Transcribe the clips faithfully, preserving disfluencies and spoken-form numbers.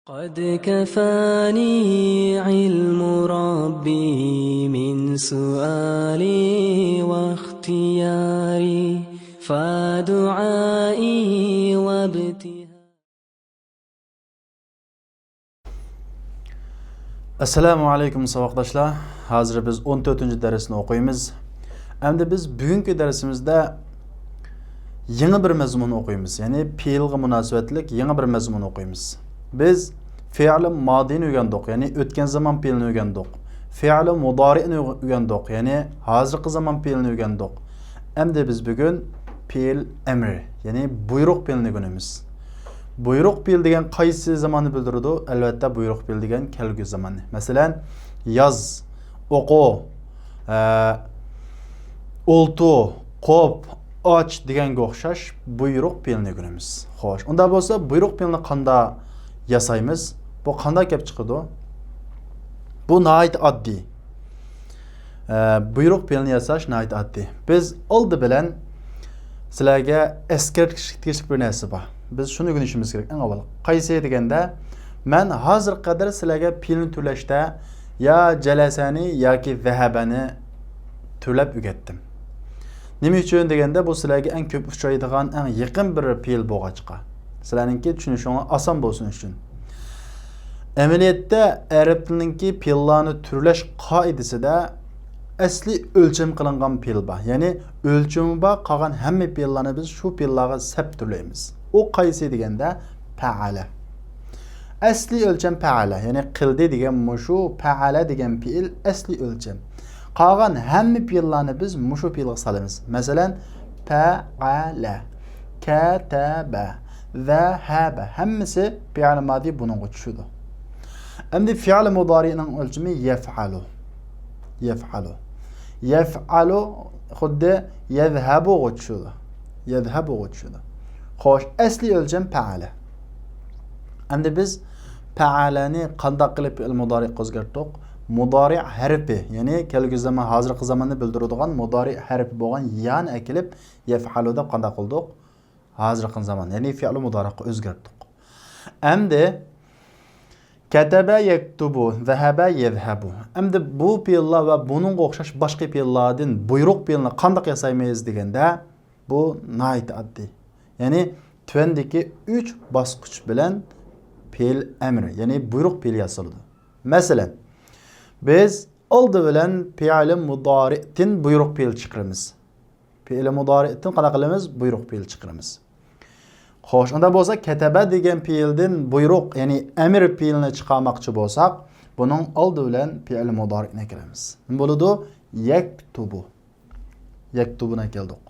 قد كفاني علم ربي من سؤالي واختياري، فدعائي وابتهالي. ئەسسالامۇ ئەلەيكۇم ساۋاقداشلار. ھازىر بىز ئون تۆتىنچى دەرسنى ئوقۇيمىز. ئەمدى بىز بۈگۈنكى دەرسىمىزدە يېڭى بىر مەزمۇن ئوقۇيمىز. يەنى پېئىلغا مۇناسىۋەتلىك يېڭى بىر مەزمۇن ئوقۇيمىز. بىز فېئىل مادىنى ئۆگەندۇق، يەنى ئۆتكەن زامان پېئىلىنى ئۆگەندۇق. فېئىل مۇدارىئنى ئۆگەندۇق، يەنى ھازىرقى زامان پېئىلىنى ئۆگەندۇق. ئەمدى بىز بۈگۈن پېئىل ئەمر، يەنى بۇيرۇق پېئىلىنى ئۆگىنىمىز. بۇيرۇق پېئىل دېگەن قايسى زاماننى بىلدۈرىدۇ؟ ئەلۋەتتە، بۇيرۇق پېئىل دېگەن كەلگۈسى زاماننى. مەسىلەن، ياز، ئوقۇ، ئە، ئولتۇر، قوپ، ئاچ دېگەنگە ئوخشاش بۇيرۇق پېئىلىنى ئۆگىنىمىز. خوش، ئۇنداق بولسا بۇيرۇق پېئىلىنى قانداق ياسايمىز؟ بۇ قانداق كەپ چىقىدۇ؟ بۇ ناھايىتى ئاددىي. ئە، بۇيرۇق پېئىلىنى ياساش ناھايىتى ئاددىي. بىز ئالدى بىلەن سىلەرگە ئەسكەرتىشكە تېگىشلىك بىر نەرسە بار. بىز شۇنى ئۆگىنىشىمىز كېرەك ئەڭ ئاۋۋال. قايسى دېگەندە، مەن ھازىرغا قەدەر سىلەرگە پېئىلنى تۈرلەشتە يا جەلەسەنى ياكى زەھەبەنى تۈرلەپ ئۆگەتتىم. نېمە ئۈچۈن دېگەندە، بۇ سىلەرگە ئەڭ كۆپ ئۇچرايدىغان، ئەڭ يېقىن بىر پېئىل بولغاچقا، سىلەرنىڭكى چۈشىنىشىڭلار ئاسان بولسۇن ئۈچۈن. ئەمەلىيەتتە ئەرەب تىلىنىڭكى پېئىللارنى تۈرلەش قائىدىسىدە ئەسلىي ئۆلچەم قىلىنغان پېئىل بار. يەنى ئۆلچىمى بار، قالغان ھەممە پېئىللارنى بىز شۇ پېئىللارغا سەپ تۈرلەيمىز. ئۇ قايسى دېگەندە، پەئەلە. ئەسلىي ئۆلچەم پەئەلە، يەنى قىلدى دېگەن مۇشۇ، پەئەلە دېگەن پېئىل ئەسلىي ئۆلچەم. قالغان ھەممە پېئىللارنى بىز مۇشۇ پېئىلغا سالىمىز. مەسىلەن، پەئەلە، كەتەبە، زەھەبە، ھەممىسى پېئىل مادى بۇنىڭغا چۈشىدۇ. ئەمدى پېئىل مۇدارىئنىڭ ئۆلچىمى يەفئەلۇ. يەفئەلۇ. يەفئەلۇ خۇددى يەزھەبۇغا چۈشىدۇ. يەزھەبۇغا چۈشىدۇ. خوش، ئەسلىي ئۆلچەم پەئەلە. ئەمدى بىز پەئەلەنى قانداق قىلىپ پېئىل مۇدارىئقا ئۆزگەرتتۇق؟ مۇدارىئ ھەرپى، يەنى كەلگۈسى زامان، ھازىرقى زاماننى بىلدۈرىدىغان مۇدارىئ ھەرپى بولغان يانى ئەكېلىپ، يەفئەلۇ دەپ قانداق قىلدۇق؟ ھازىرقى زامان، يەنى پېئىل مۇدارىئقا ئۆزگەرتتۇق. ئەمدى كەتەبە يەكتۇبۇ، زەھەبە يەزھەبۇ. ئەمدى بۇ پېئىللار ۋە بۇنىڭغا ئوخشاش باشقا پېئىللاردىن بۇيرۇق پېئىلنى قانداق ياسايمىز دېگەندە، بۇ ناھايىتى ئاددىي. يەنى تۆۋەندىكى ئۈچ باسقۇچ بىلەن پېئىل ئەمرى، يەنى بۇيرۇق پېئىلى ياسىلىدۇ. مەسىلەن، بىز ئالدى بىلەن پېئىل مۇدارىئتىن بۇيرۇق پېئىل چىقىرىمىز. پېئىل مۇدارىئتىن قانداق قىلىمىز؟ بۇيرۇق پېئىل چىقىرىمىز. خوش، ئۇنداق بولسا كەتەبە دېگەن پېئىلدىن بۇيرۇق، يەنى ئەمر پېئىلنى چىقارماقچى بولساق، بۇنىڭ ئالدى بىلەن پېئىل مۇدارىئنى ئەكىرىمىز. نېمە بولىدۇ؟ يەكتۇبۇ. يەكتۇبۇنى ئەكەلدۇق.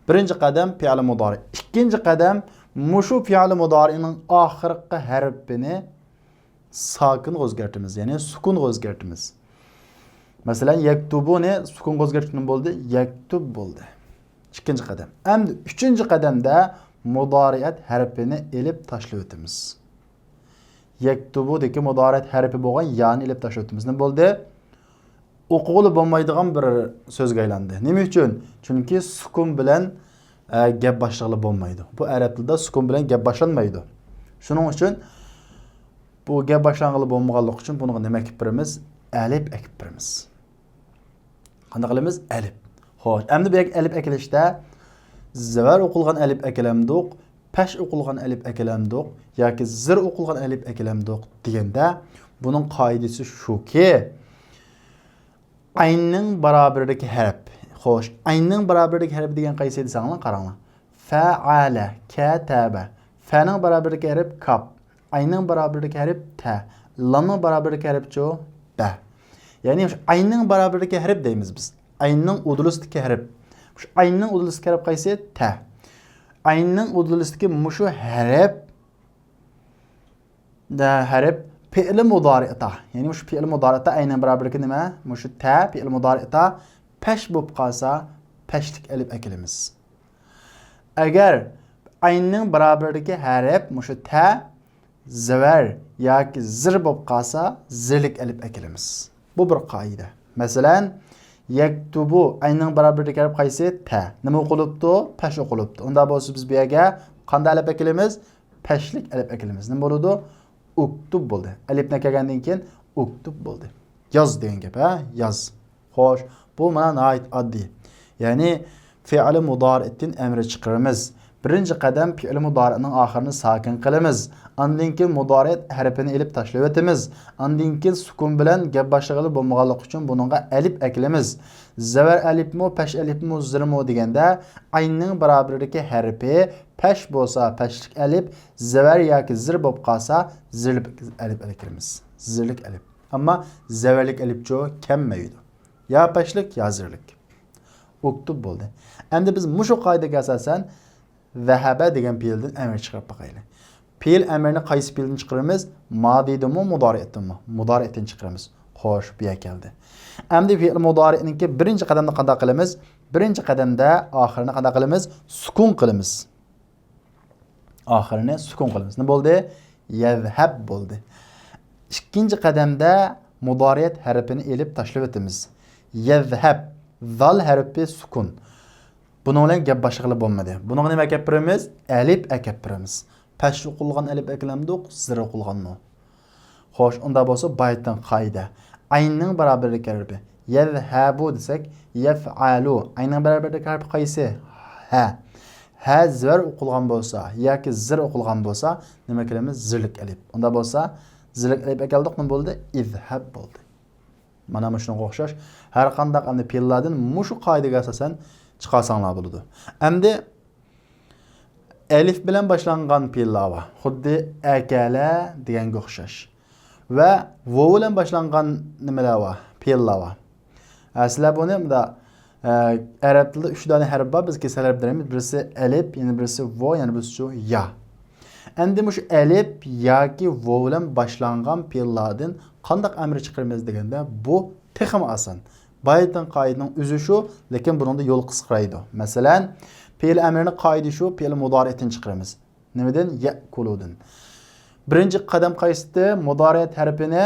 بىرىنچى قەدەم پېئىل مۇدارىئ. ئىككىنچى قەدەم مۇشۇ پېئىل مۇدارىئنىڭ ئاخىرقى ھەرپىنى ساكىنغا ئۆزگەرتىمىز، يەنى سۈكۈنغا ئۆزگەرتىمىز. مەسىلەن، يەكتۇبۇنى سۈكۈنغا ئۆزگەرتكىنىم بولدى، يەكتۇب بولدى. ئىككىنچى قەدەم. ئەمدى ئۈچىنچى قەدەمدە مۇدارىئەت ھەرپىنى ئېلىپ تاشلىۋېتىمىز. يەكتۇبۇدىكى مۇدارىئەت ھەرپى بولغان يانى ئېلىپ تاشلىۋېتىمىز. نېمە بولدى؟ ئوقۇغىلى بولمايدىغان بىر سۆزگە ئايلاندى. نېمە ئۈچۈن؟ چۈنكى سۈكۈن بىلەن، ئە، گەپ باشلىغىلى بولمايدۇ. بۇ ئەرەب تىلىدا سۈكۈن بىلەن گەپ باشلانمايدۇ. شۇنىڭ ئۈچۈن بۇ گەپ باشلانغىلى بولمىغانلىقى ئۈچۈن بۇنىڭغا نېمە ئەكىپ بېرىمىز؟ ئەلىپ ئەكىپ بېرىمىز. قانداق قىلىمىز؟ ئەلىپ. خوش، ئەمدى بۇ يەرگە ئەلىپ ئەكېلىشتە زەۋەر ئوقۇلغان ئەلىپ ئەكېلەمدۇق، پەش ئوقۇلغان ئەلىپ ئەكېلەمدۇق ياكى زىر ئوقۇلغان ئەلىپ ئەكېلەمدۇق دېگەندە، بۇنىڭ قائىدىسى شۇكى، ئەيننىڭ بارابىرىدىكى ھەرپ. خوش، ئەيننىڭ بارابىرىدىكى ھەرپ دېگەن قايسى دېسەڭلار، قاراڭلار. فەئەلە، كەتەبە. فەنىڭ بارابىرىدىكى ھەرپ كاپ. ئەيننىڭ بارابىرىدىكى ھەرپ تە. لامنىڭ بارابىرىدىكى ھەرپچۇ؟ بە. يەنى شۇ ئەيننىڭ بارابىرىدىكى ھەرپ دەيمىز بىز. ئەيننىڭ ئۇدۇلىسىدىكى ھەرپ. شۇ ئەيننىڭ ئۇدۇلىسىدىكى ھەرپ قايسى؟ تە. ئەيننىڭ ئۇدۇلىسىدىكى مۇشۇ ھەرپ دە ھەرپ پېئىل مۇدارىئتا. يەنى مۇشۇ پېئىل مۇدارىئتا ئەينىڭ بارابىرىدىكى نېمە؟ مۇشۇ تە پېئىل مۇدارىئتا پەش بولۇپ قالسا، پەشلىك ئەلىپ ئەكېلىمىز. ئەگەر ئەينىڭ بارابىرىدىكى ھەرپ مۇشۇ تە زەۋەر ياكى زىر بولۇپ قالسا، زىرلىك ئەلىپ ئەكېلىمىز. بۇ بىر قائىدە. مەسىلەن، يەكتۇبۇ ئەينىڭ بارابىرىدىكى ھەرپ قايسى؟ تە. نېمە ئوقۇلۇپتۇ؟ پەش ئوقۇلۇپتۇ. ئۇنداق بولسا بىز بۇ يەرگە قانداق ئەلىپ ئەكېلىمىز؟ پەشلىك ئەلىپ ئەكېلىمىز. نېمە بولىدۇ؟ ئۇكتۇب بولدى. ئەلىپنى كەلگەندىن كېيىن ئۇكتۇب بولدى. ياز دېگەن گەپ، ھە؟ ياز. خوش، بۇ مانا ناھايىتى ئاددىي. يەنى فېئىل مۇدارىئتىن ئەمىر چىقىرىمىز. بىرىنچى قەدەم، پېئىل مۇدارىئنىڭ ئاخىرىنى ساكىن قىلىمىز. ئاندىن كېيىن مۇدارىئەت ھەرپىنى ئېلىپ تاشلىۋېتىمىز. ئاندىن كېيىن سۈكۈن بىلەن گەپ باشلىغىلى بولمىغانلىقى ئۈچۈن بۇنىڭغا ئەلىپ ئەكىلىمىز. زەۋەر ئەلىپمۇ، پەش ئەلىپمۇ، زىرمۇ دېگەندە، ئەيننىڭ بارابىرىدىكى ھەرپى پەش بولسا پەشلىك ئەلىپ، زەۋەر ياكى زىر بولۇپ قالسا زىرلىك ئەلىپ ئەكىلىمىز. زىرلىك ئەلىپ. ئەمما زەۋەرلىك ئەلىپچۇ كەلمەيدۇ. يا پەشلىك، يا زىرلىك. ئۇكتۇب بولدى. ئەمدى بىز مۇشۇ قائىدىگە ئاساسەن ذەھەبە دېگەن پېئىلدىن ئەمىر چىقىرىپ باقايلى. پېئىل ئەمىرنى قايسى پېئىلدىن چىقىرىمىز؟ مادىدىنمۇ، مۇدارىئدىنمۇ؟ مۇدارىئدىن چىقىرىمىز. خوش، بۇ يەر كەلدى. ئەمدى پېئىل مۇدارىئنىڭكى بىرىنچى قەدەمدە قانداق قىلىمىز؟ بىرىنچى قەدەمدە ئاخىرىنى قانداق قىلىمىز؟ سۈكۈن قىلىمىز. ئاخىرىنى سۈكۈن قىلىمىز. نېمە بولدى؟ يەزھەب بولدى. ئىككىنچى قەدەمدە مۇدارىئەت ھەرپىنى ئېلىپ تاشلىۋېتىمىز. يەزھەب. زال ھەرپى سۈكۈن. بۇنىڭ بىلەن گەپ باشلىغىلى بولمىدى. بۇنىڭغا نېمە ئەكەپ بېرىمىز؟ ئەلىپ ئەكەپ بېرىمىز. پەش ئوقۇلغان ئەلىپ ئەكىلەمدۇق، زىر ئوقۇلغانمۇ؟ خوش، ئۇندا بولسا بايتىن قائىدە. ئەيننىڭ بارابىرلىك ھەرپى. يەزھەبۇ دېسەك، يەفئەلۇ. ئەيننىڭ بارابىرلىك ھەرپى قايسى؟ ھە. ھە زەۋەر ئوقۇلغان بولسا ياكى زىر ئوقۇلغان بولسا، نېمە ئەكىلىمىز؟ زىرلىك ئەلىپ. ئۇندا بولسا زىرلىك ئەلىپ ئەكەلدۇق، نېمە بولدى؟ ئىزھەب بولدى. مانا مۇشۇنىڭغا ئوخشاش ھەر قانداق ئەمدى پېئىللاردىن مۇشۇ قائىدىگە ئاساسەن چىقارساڭلار بولىدۇ. ئەمدى ئەلىف بىلەن باشلانغان پېئىللار بار. خۇددى ئەكەلە دېگەنگە ئوخشاش. ۋە ۋوۋ بىلەن باشلانغان نېمىلەر بار؟ پېئىللار بار. ھە، سىلەر بۇنى مۇنداق، ئە، ئەرەب تىلىدا ئۈچ دانە ھەرپ بار، بىز كېسەل ھەرپ دەيمىز. بىرسى ئەلىپ، يەنە بىرسى ۋو، يەنە بىرسىچۇ يا. ئەمدى مۇشۇ ئەلىپ ياكى ۋوۋ بىلەن باشلانغان پېئىللاردىن قانداق ئەمىر چىقىرىمىز دېگەندە، بۇ تېخىمۇ ئاسان. بايتىن قائىدىنىڭ ئۆزى شۇ، لېكىن بۇنىڭدا يول قىسقىرايدۇ. مەسىلەن، پېئىل ئەمرىنى قائىدە شۇ، پېئىل مۇدارىئتىن چىقىرىمىز. نېمىدىن؟ يەئكۇلۇدىن. بىرىنچى قەدەم قايسىدى؟ مۇدارىئەت ھەرپىنى،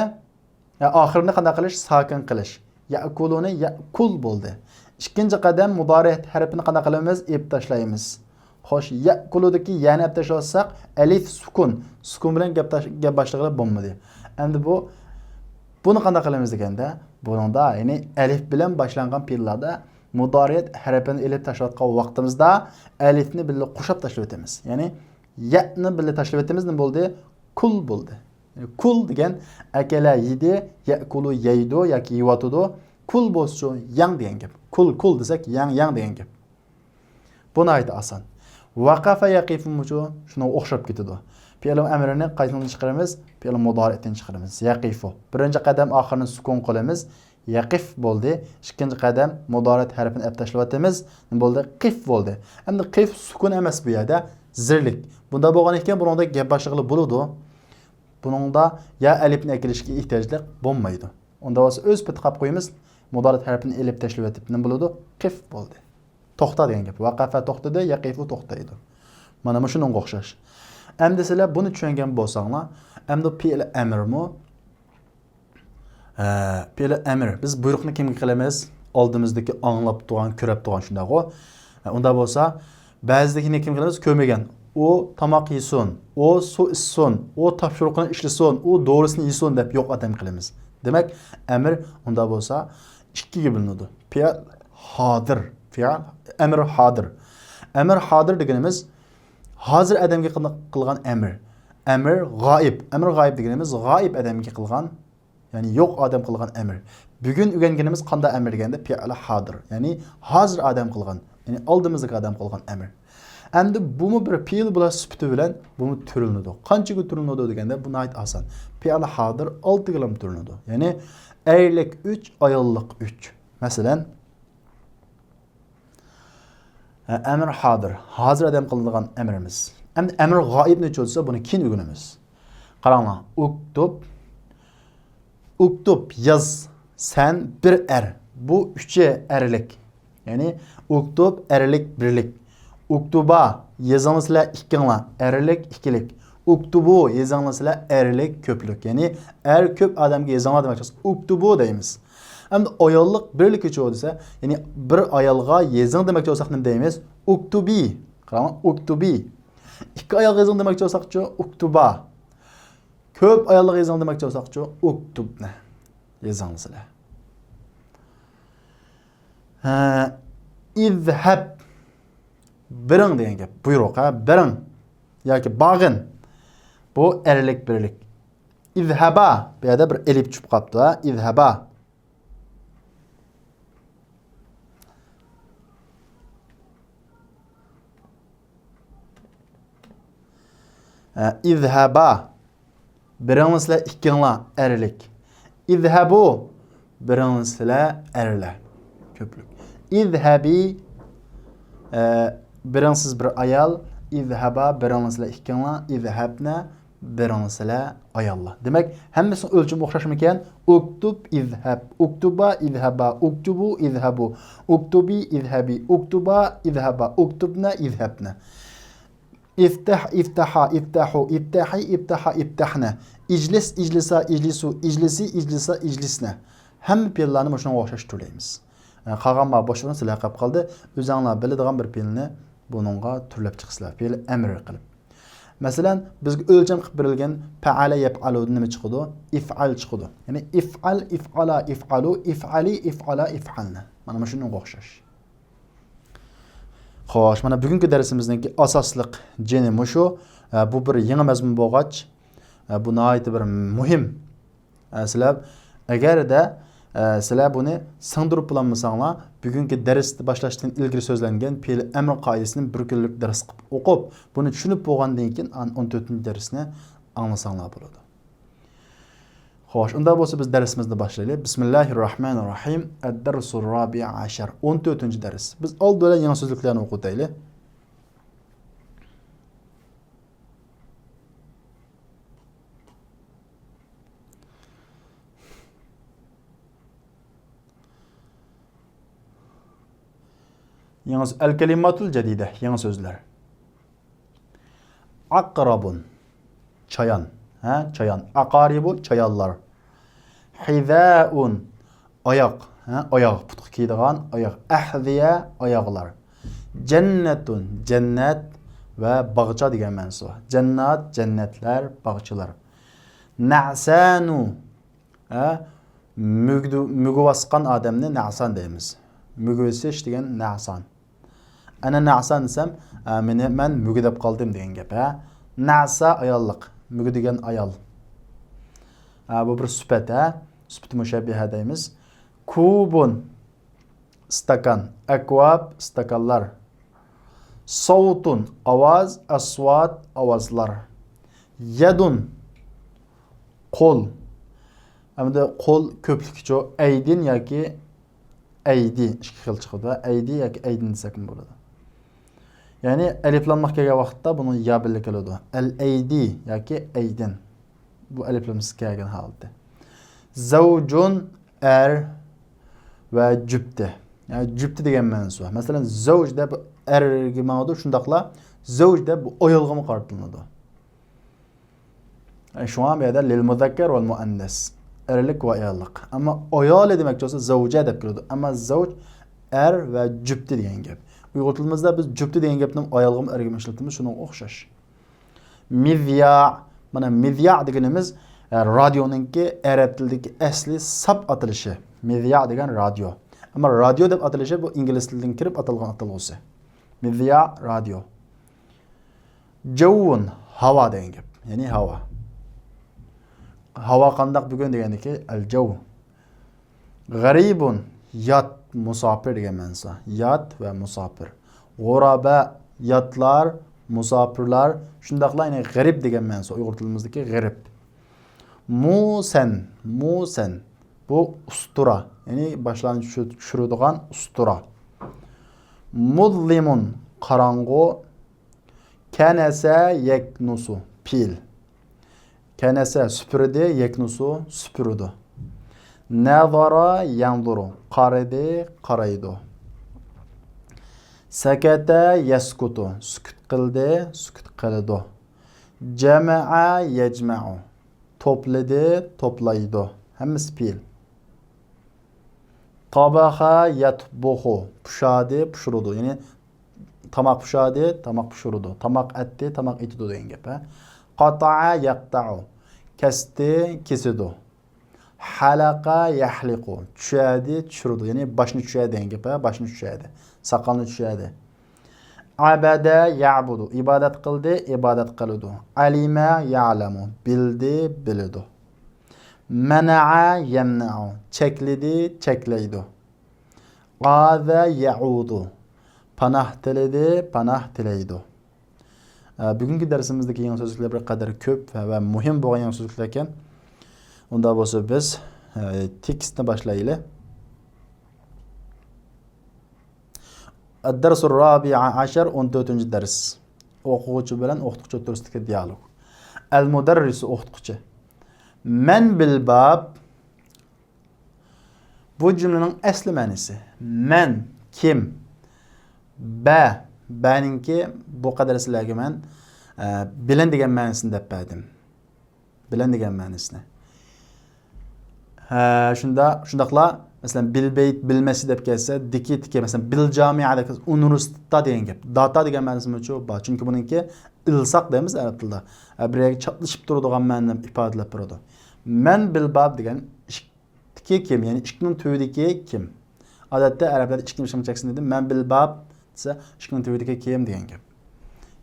يا، ئاخىرىنى قانداق قىلىش؟ ساكىن قىلىش. يەئكۇلۇنى يەئكۇل بولدى. ئىككىنچى قەدەم مۇدارىئەت ھەرپىنى قانداق قىلىمىز؟ ئېلىپ تاشلايمىز. خوش، يەئكۇلۇدىكى يەنى ئەپ تاشلىۋاتساق، ئەلىف سۈكۈن. سۈكۈن بىلەن گەپ تاش-، گەپ باشلىغىلى بولمىدى. ئەمدى بۇ، بۇنى قانداق قىلىمىز دېگەندە، بۇنىڭدا، يەنى ئەلىف بىلەن باشلانغان پېئىللاردا مۇدارىئەت ھەرپىنى ئېلىپ تاشلاۋاتقان ۋاقتىمىزدا ئەلىفنى بىللە قوشاپ تاشلىۋېتىمىز. يەنى يەنى بىللە تاشلىۋېتىمىز، نېمە بولدى؟ كۇل بولدى. يەنى كۇل دېگەن ئەكەلە يېدى، يەئكۇلۇ يەيدۇ ياكى يېۋاتىدۇ. كۇل بولسىچۇ يەڭ دېگەن گەپ. كۇل، كۇل دېسەك يەڭ، يەڭ دېگەن گەپ. بۇ ناھايىتى ئاسان. ۋەقەفە يەقىفۇمۇچۇ شۇنىڭغا ئوخشاپ كېتىدۇ. پېئىل ئەمرىنى قايسىنىڭدىن چىقىرىمىز؟ پېئىل مۇدارىئتىن چىقىرىمىز. يەقىفۇ. بىرىنچى قەدەم ئاخىرىنى سۈكۈن قىلىمىز. يەقىف بولدى. ئىككىنچى قەدەم مۇدارىئەت ھەرپىنى ئەپ تاشلىۋاتىمىز. نېمە بولدى؟ قىف بولدى. ئەمدى قىف سۈكۈن ئەمەس بۇ يەردە، زىرلىك. بۇنداق بولغان ئىكەن، بۇنىڭدا گەپ باشلىغىلى بولىدۇ. بۇنىڭدا يا ئەلىپنى ئەكېلىشكە ئېھتىياجلىق بولمايدۇ. ئۇندا بولسا ئۆز پېتى قاپ قويىمىز، مۇدارىئەت ھەرپىنى ئېلىپ تاشلىۋېتىپ نېمە بولىدۇ؟ قىف بولدى. توختا دېگەن گەپ. ۋەقەفە توختىدى، يەقىفۇ توختايدۇ. مانا مۇشۇنىڭغا ئوخشاش. ئەمدى سىلەر بۇنى چۈشەنگەن بولساڭلار، ئەمدى پېئىل ئەمرمۇ، ھە، پېئىل ئەمر. بىز بۇيرۇقنى كىمگە قىلىمىز؟ ئالدىمىزدىكى ئاڭلاپ تۇرغان، كۆرۈپ تۇرغان، شۇنداقغۇ؟ ھە، ئۇنداق بولسا، بەزىدىكىنى كىم قىلىمىز؟ كۆرمىگەن. ئۇ تاماق يېسۇن، ئۇ سۇ ئىچسۇن، ئۇ تاپشۇرۇقىنى ئىشلىسۇن، ئۇ دورىسىنى يېسۇن دەپ يوق ئادەم قىلىمىز. دېمەك، ئەمر ئۇنداق بولسا ئىككىگە بۆلۈنىدۇ. پېئىل ھازىر، پېئىل ئەمر ھازىر. ئەمر ھازىر دېگىنىمىز ھازىر ئادەمگە قىل-، قىلغان ئەمر. ئەمر غائىب. ئەمر غائىب دېگىنىمىز غائىب ئادەمگە قىلغان، يەنى يوق ئادەم قىلغان ئەمر. بۈگۈن ئۆگەنگىنىمىز قانداق ئەمر دېگەندە پېئىل ھازىر، يەنى ھازىر ئادەم قىلغان، يەنى ئالدىمىزدىكى ئادەم قىلغان ئەمر. ئەمدى بۇمۇ بىر پېئىل بولۇش سۈپىتى بىلەن بۇمۇ تۈرلىنىدۇ. قانچىگە تۈرلىنىدۇ دېگەندە، بۇ ناھايىتى ئاسان. پېئىل ھازىر ئالتىگىلا تۈرلىنىدۇ. يەنى ئەرلىك ئۈچ، ئاياللىق ئۈچ. مەسىلەن، ئەمر ھازىر. ھازىر ئادەم قىلىدىغان ئەمرىمىز. ئەمدى ئەمر غائىبنى چۆلسە، بۇنى كېيىن ئۆگىنىمىز. قاراڭلار. ئۇكتۇب. ئۇكتۇب، ياز. سەن بىر ئەر. بۇ ئۈچى ئەرلىك. يەنى ئۇكتۇب، ئەرلىك، بىرلىك. ئۇكتۇبا، يېزىڭلار سىلەر ئىككىڭلار. ئەرلىك، ئىككىلىك. ئۇكتۇبۇ، يېزىڭلار سىلەر ئەرلىك، كۆپلۈك. يەنى ئەر كۆپ ئادەمگە يېزىڭلار دېمەكچى بولسا، ئۇكتۇبۇ دەيمىز. ئەمدى ئاياللىق بىرلىكىچۇ دېسە، يەنى بىر ئايالغا يېزىڭ دېمەكچى بولساق نېمە دەيمىز؟ ئۇكتۇبى. قاراڭ، ئۇكتۇبى. ئىككى ئايالغا يېزىڭ دېمەكچى بولساقچۇ؟ ئۇكتۇبا. كۆپ ئاياللىق يېزىڭ دېمەكچى بولساقچۇ، ئۇكتۇبنى يېزىڭ سىلەر. ھە، ئىزھەب، بېرىڭ دېگەن گەپ. بۇيرۇق، ھە، بېرىڭ ياكى باغىن. بۇ ئەرلىك، بىرلىك. ئىزھەبا، بۇ يەردە بىر ئېلىپ چۈشۈپ قاپتۇ، ھە، ئىزھەبا. ھە، ئىزھەبا. بېرىڭلار سىلەر ئىككىڭلار ئەرلىك. ئىزھەبۇ. بېرىڭلار سىلەر ئەرلەر. كۆپلۈك. ئىزھەبى. ئە، بېرىڭ سىز بىر ئايال. ئىزھەبا. بېرىڭلار سىلەر ئىككىڭلار. ئىزھەبنە. بېرىڭلار سىلەر ئاياللار. دېمەك، ھەممىسىنىڭ ئۆلچىمى ئوخشاشمىكەن؟ ئۇكتۇب، ئىزھەب. ئۇكتۇبا، ئىزھەبا. ئۇكتۇبۇ، ئىزھەبۇ. ئۇكتۇبى، ئىزھەبى. ئۇكتۇبا، ئىزھەبا. ئۇكتۇبنە، ئىزھەبنە. ئىفتەھ، ئىفتەھا، ئىفتەھۇ، ئىفتەھى، ئىفتەھا، ئىفتەھنە. ئىجلىس، ئىجلىسا، ئىجلىسۇ، ئىجلىسى، ئىجلىسا، ئىجلىسنە. ھەممە پېئىللارنى مۇشۇنىڭغا ئوخشاش تۈرلەيمىز. ئە، قالغان بار بوشلۇقنى سىلەر قاپ قالدى. ئۆزەڭلار بىلىدىغان بىر پېئىلنى بۇنىڭغا تۈرلەپ چىقىسىلەر. پېئىل ئەمرى قىلىپ. مەسىلەن، بىزگە ئۆلچەم قىلىپ بېرىلگەن پەئەلە يەپئەلۇدىن نېمە چىقىدۇ؟ ئىفئەل چىقىدۇ. يەنى ئىفئەل، ئىفئالا، ئىفئەلۇ، ئىفئەلى، ئىفئالا، ئىفئەلنە. مانا مۇشۇنىڭغا ئوخشاش. خوش، مانا بۈگۈنكى دەرسىمىزنىڭكى ئاساسلىق جېنى مۇشۇ. ئە، بۇ بىر يېڭى مەزمۇن بولغاچ، ئە، بۇ ناھايىتى بىر مۇھىم. ئە، سىلەر ئەگەردە، ئە، سىلەر بۇنى سىڭدۈرۈپ بولالمىساڭلار، بۈگۈنكى دەرس باشلاشتىن ئىلگىرى سۆزلەنگەن پېئىل ئەمر قائىدىسىنى بىر كۈنلۈك دەرس قىلىپ ئوقۇپ، بۇنى چۈشىنىپ بولغاندىن كېيىن ئان-، ئون تۆتىنچى دەرسنى ئاڭلىساڭلار بولىدۇ. خوش، ئۇنداق بولسا بىز دەرسىمىزنى باشلايلى. بىسمىللاھىر راھمانىر راھىم. ئەددەرسۇر رابىئ ئەشەر. ئون تۆتىنچى دەرس. بىز ئالدى بىلەن يېڭى سۆزلۈكلەرنى ئوقۇۋېتەيلى. يېڭى سۆ-، ئەل كەلىماتۇل جەدىدە، يېڭى سۆزلەر. ئەقرەبۇن، چايان. ھە، چايان. ئەقارىبۇ، چايانلار. ھىزائۇن، ئاياق. ھە، ئاياغ، پۇتقا كىيىدىغان ئاياغ. ئەھزىيە، ئاياغلار. جەننەتۇن، جەننەت ۋە باغچا دېگەن مەنىسى بار. جەننات، جەننەتلەر، باغچىلار. نەسانۇ، ھە، مۈگدۈ-، مۈگۈۋاسقان ئادەمنى نەسان دەيمىز. مۈگۈۋېسىش دېگەن نەسان. ئەنە نەسان دېسەم، ئە، مېنى، مەن مۈگدەپ قالدىم دېگەن گەپ، ھە. نەسا ئاياللىق، مۈگدىگەن ئايال. ئە، بۇ بىر سۈپەت، ھە. سۈپەت مۇشەببىھە دەيمىز. كۇبۇن، ئىستاكان. ئەكۋاب، ئىستاكانلار. ساۋتۇن، ئاۋاز. ئەسۋات، ئاۋازلار. يەدۇن، قول. ئەمدى قول كۆپلۈكىچۇ؟ ئەيدىن ياكى ئەيدى، ئىككى خىل چىقىدۇ. ئەيدى ياكى ئەيدىن دېسەكمۇ بولىدۇ. يەنى ئەلىپلاملىق كەلگەن ۋاقىتتا بۇنىڭ يا بىللە كېلىدۇ. ئەل ئەيدى ياكى ئەيدىن. بۇ ئەلىپلامسىز كەلگەن ھالىتى. زەۋجۇن، ئەر ۋە جۈپتى. يەنى جۈپتى دېگەن مەنىسى بار. مەسىلەن، زەۋج دەپ ئەرگە ماڭىدۇ، شۇنداقلا زەۋج دەپ بۇ ئايالغىمۇ قارىتىلىدۇ. يەنى شۇڭا بۇ يەردە لىل مۇزەككەر ۋەل مۇئەننەس. ئەرلىك ۋە ئاياللىق. ئەمما ئايالى دېمەكچى بولسا زەۋجە دەپ كېلىدۇ. ئەمما زەۋج ئەر ۋە جۈپتى دېگەن گەپ. ئۇيغۇر تىلىمىزدا بىز جۈپتى دېگەن گەپنى ئايالغىمۇ ئەرگىمۇ ئىشلىتىمىز، شۇنىڭغا ئوخشاش. مىزيا. مانا مىزيا دېگىنىمىز، ئە، رادىيونىڭكى ئەرەب تىلىدىكى ئەسلى ساپ ئاتىلىشى. مىزيا دېگەن رادىيو. ئەمما رادىيو دەپ ئاتىلىشى بۇ ئىنگلىز تىلىدىن كىرىپ ئاتالغان ئاتالغۇسى. مىزيا، رادىيو. جەۋۋۇن، ھاۋا دېگەن گەپ. يەنى ھاۋا. ھاۋا قانداق بۈگۈن دېگەندىكى ئەل جەۋ. غەرىبۇن، يات، مۇساپىر دېگەن مەنىسى. يات ۋە مۇساپىر. غۇرابا، ياتلار، مۇساپىرلار، شۇنداقلا يەنى غېرىب دېگەن مەنىسى، ئۇيغۇر تىلىمىزدىكى غېرىب. مۇسەن، مۇسەن، بۇ ئۇستىرا، يەنى باشلارنى چۈشۈر-، چۈشۈرىدىغان ئۇستىرا. مۇزلىمۇن، قاراڭغۇ. كەنەسە يەكنۇسۇ، پېئىل. كەنەسە سۈپۈردى، يەكنۇسۇ سۈپۈرىدۇ. نەزارا يەنزۇرۇ، قارىدى، قارايدۇ. سەكەتە يەسكۇتۇ، سۈكۈت قىلدى، سۈكۈت قىلىدۇ. جەمەئە يەجمەئۇ، توپلىدى، توپلايدۇ. ھەممىسى پېئىل. تابەخە يەتبۇخۇ، پۇشادى، پۇشۇرىدۇ. يەنى تاماق پۇشادى، تاماق پۇشۇرىدۇ. تاماق ئەتتى، تاماق ئېتىدۇ دېگەن گەپ، ھە. قاتەئە يەقتەئۇ، كەستى، كېسىدۇ. حلق يحلق، چۈشەردى، چۈشۈرىدۇ. يەنى باشنى چۈشەردى دېگەن گەپ، ھە، باشنى چۈشەردى، ساقالنى چۈشەردى. عبد يعبد، ئىبادەت قىلدى، ئىبادەت قىلىدۇ. علم يعلم، بىلدى، بىلىدۇ. منع يمنع، چەكلىدى، چەكلەيدۇ. آذ يؤذ، پاناھ تىلىدى، پاناھ تىلەيدۇ. ئە، بۈگۈنكى دەرسىمىزدىكى يېڭى سۆزلۈكلەر بىر قەدەر كۆپ ۋە مۇھىم بولغان يېڭى سۆزلۈكلەر ئىكەن. ئۇنداق بولسا بىز، ئە، تېكىستنى باشلايلى. الدرس الرابع عشر، ئون تۆتىنچى دەرس. ئوقۇغۇچى بىلەن ئوقۇتقۇچى ئوتتۇرىسىدىكى دىئالوگ. المدرس، ئوقۇتقۇچى. من بالباب، بۇ جۈملىنىڭ ئەسلى مەنىسى، مەن، كىم، بە، بەنىڭكى بۇ قەدەر سىلەرگە مەن، ئە، بىلەن دېگەن مەنىسىنى دەپ بەردىم. بىلەن دېگەن مەنىسىنى. ھە، شۇندا، شۇنداقلا، مەسىلەن، بىلبەيت، بىلمەسچى دەپ كەلسە، دىكى، تىكى، مەسىلەن، بىلجامىئە دەپ كەلسە، ئۇنىۋېرسىتېتتا دېگەن گەپ. داتا دېگەن مەنىسىمۇچۇ بار. چۈنكى بۇنىڭكى ئىلساق دەيمىز ئەرەب تىلىدا. ھە، بىر يەرگە چاپلىشىپ تۇرىدىغان مەنىنى ئىپادىلەپ بېرىدۇ. مەن بىلباب دېگەن ئىش-، تىكى كىم؟ يەنى ئىشىكنىڭ تۈۋىدىكى كىم؟ ئادەتتە ئەرەبلەردە ئىشىكنى بىر چەكسىنىدۇ. مەن بىلباب دېسە، ئىشىكنىڭ تۈۋىدىكى كىم دېگەن گەپ.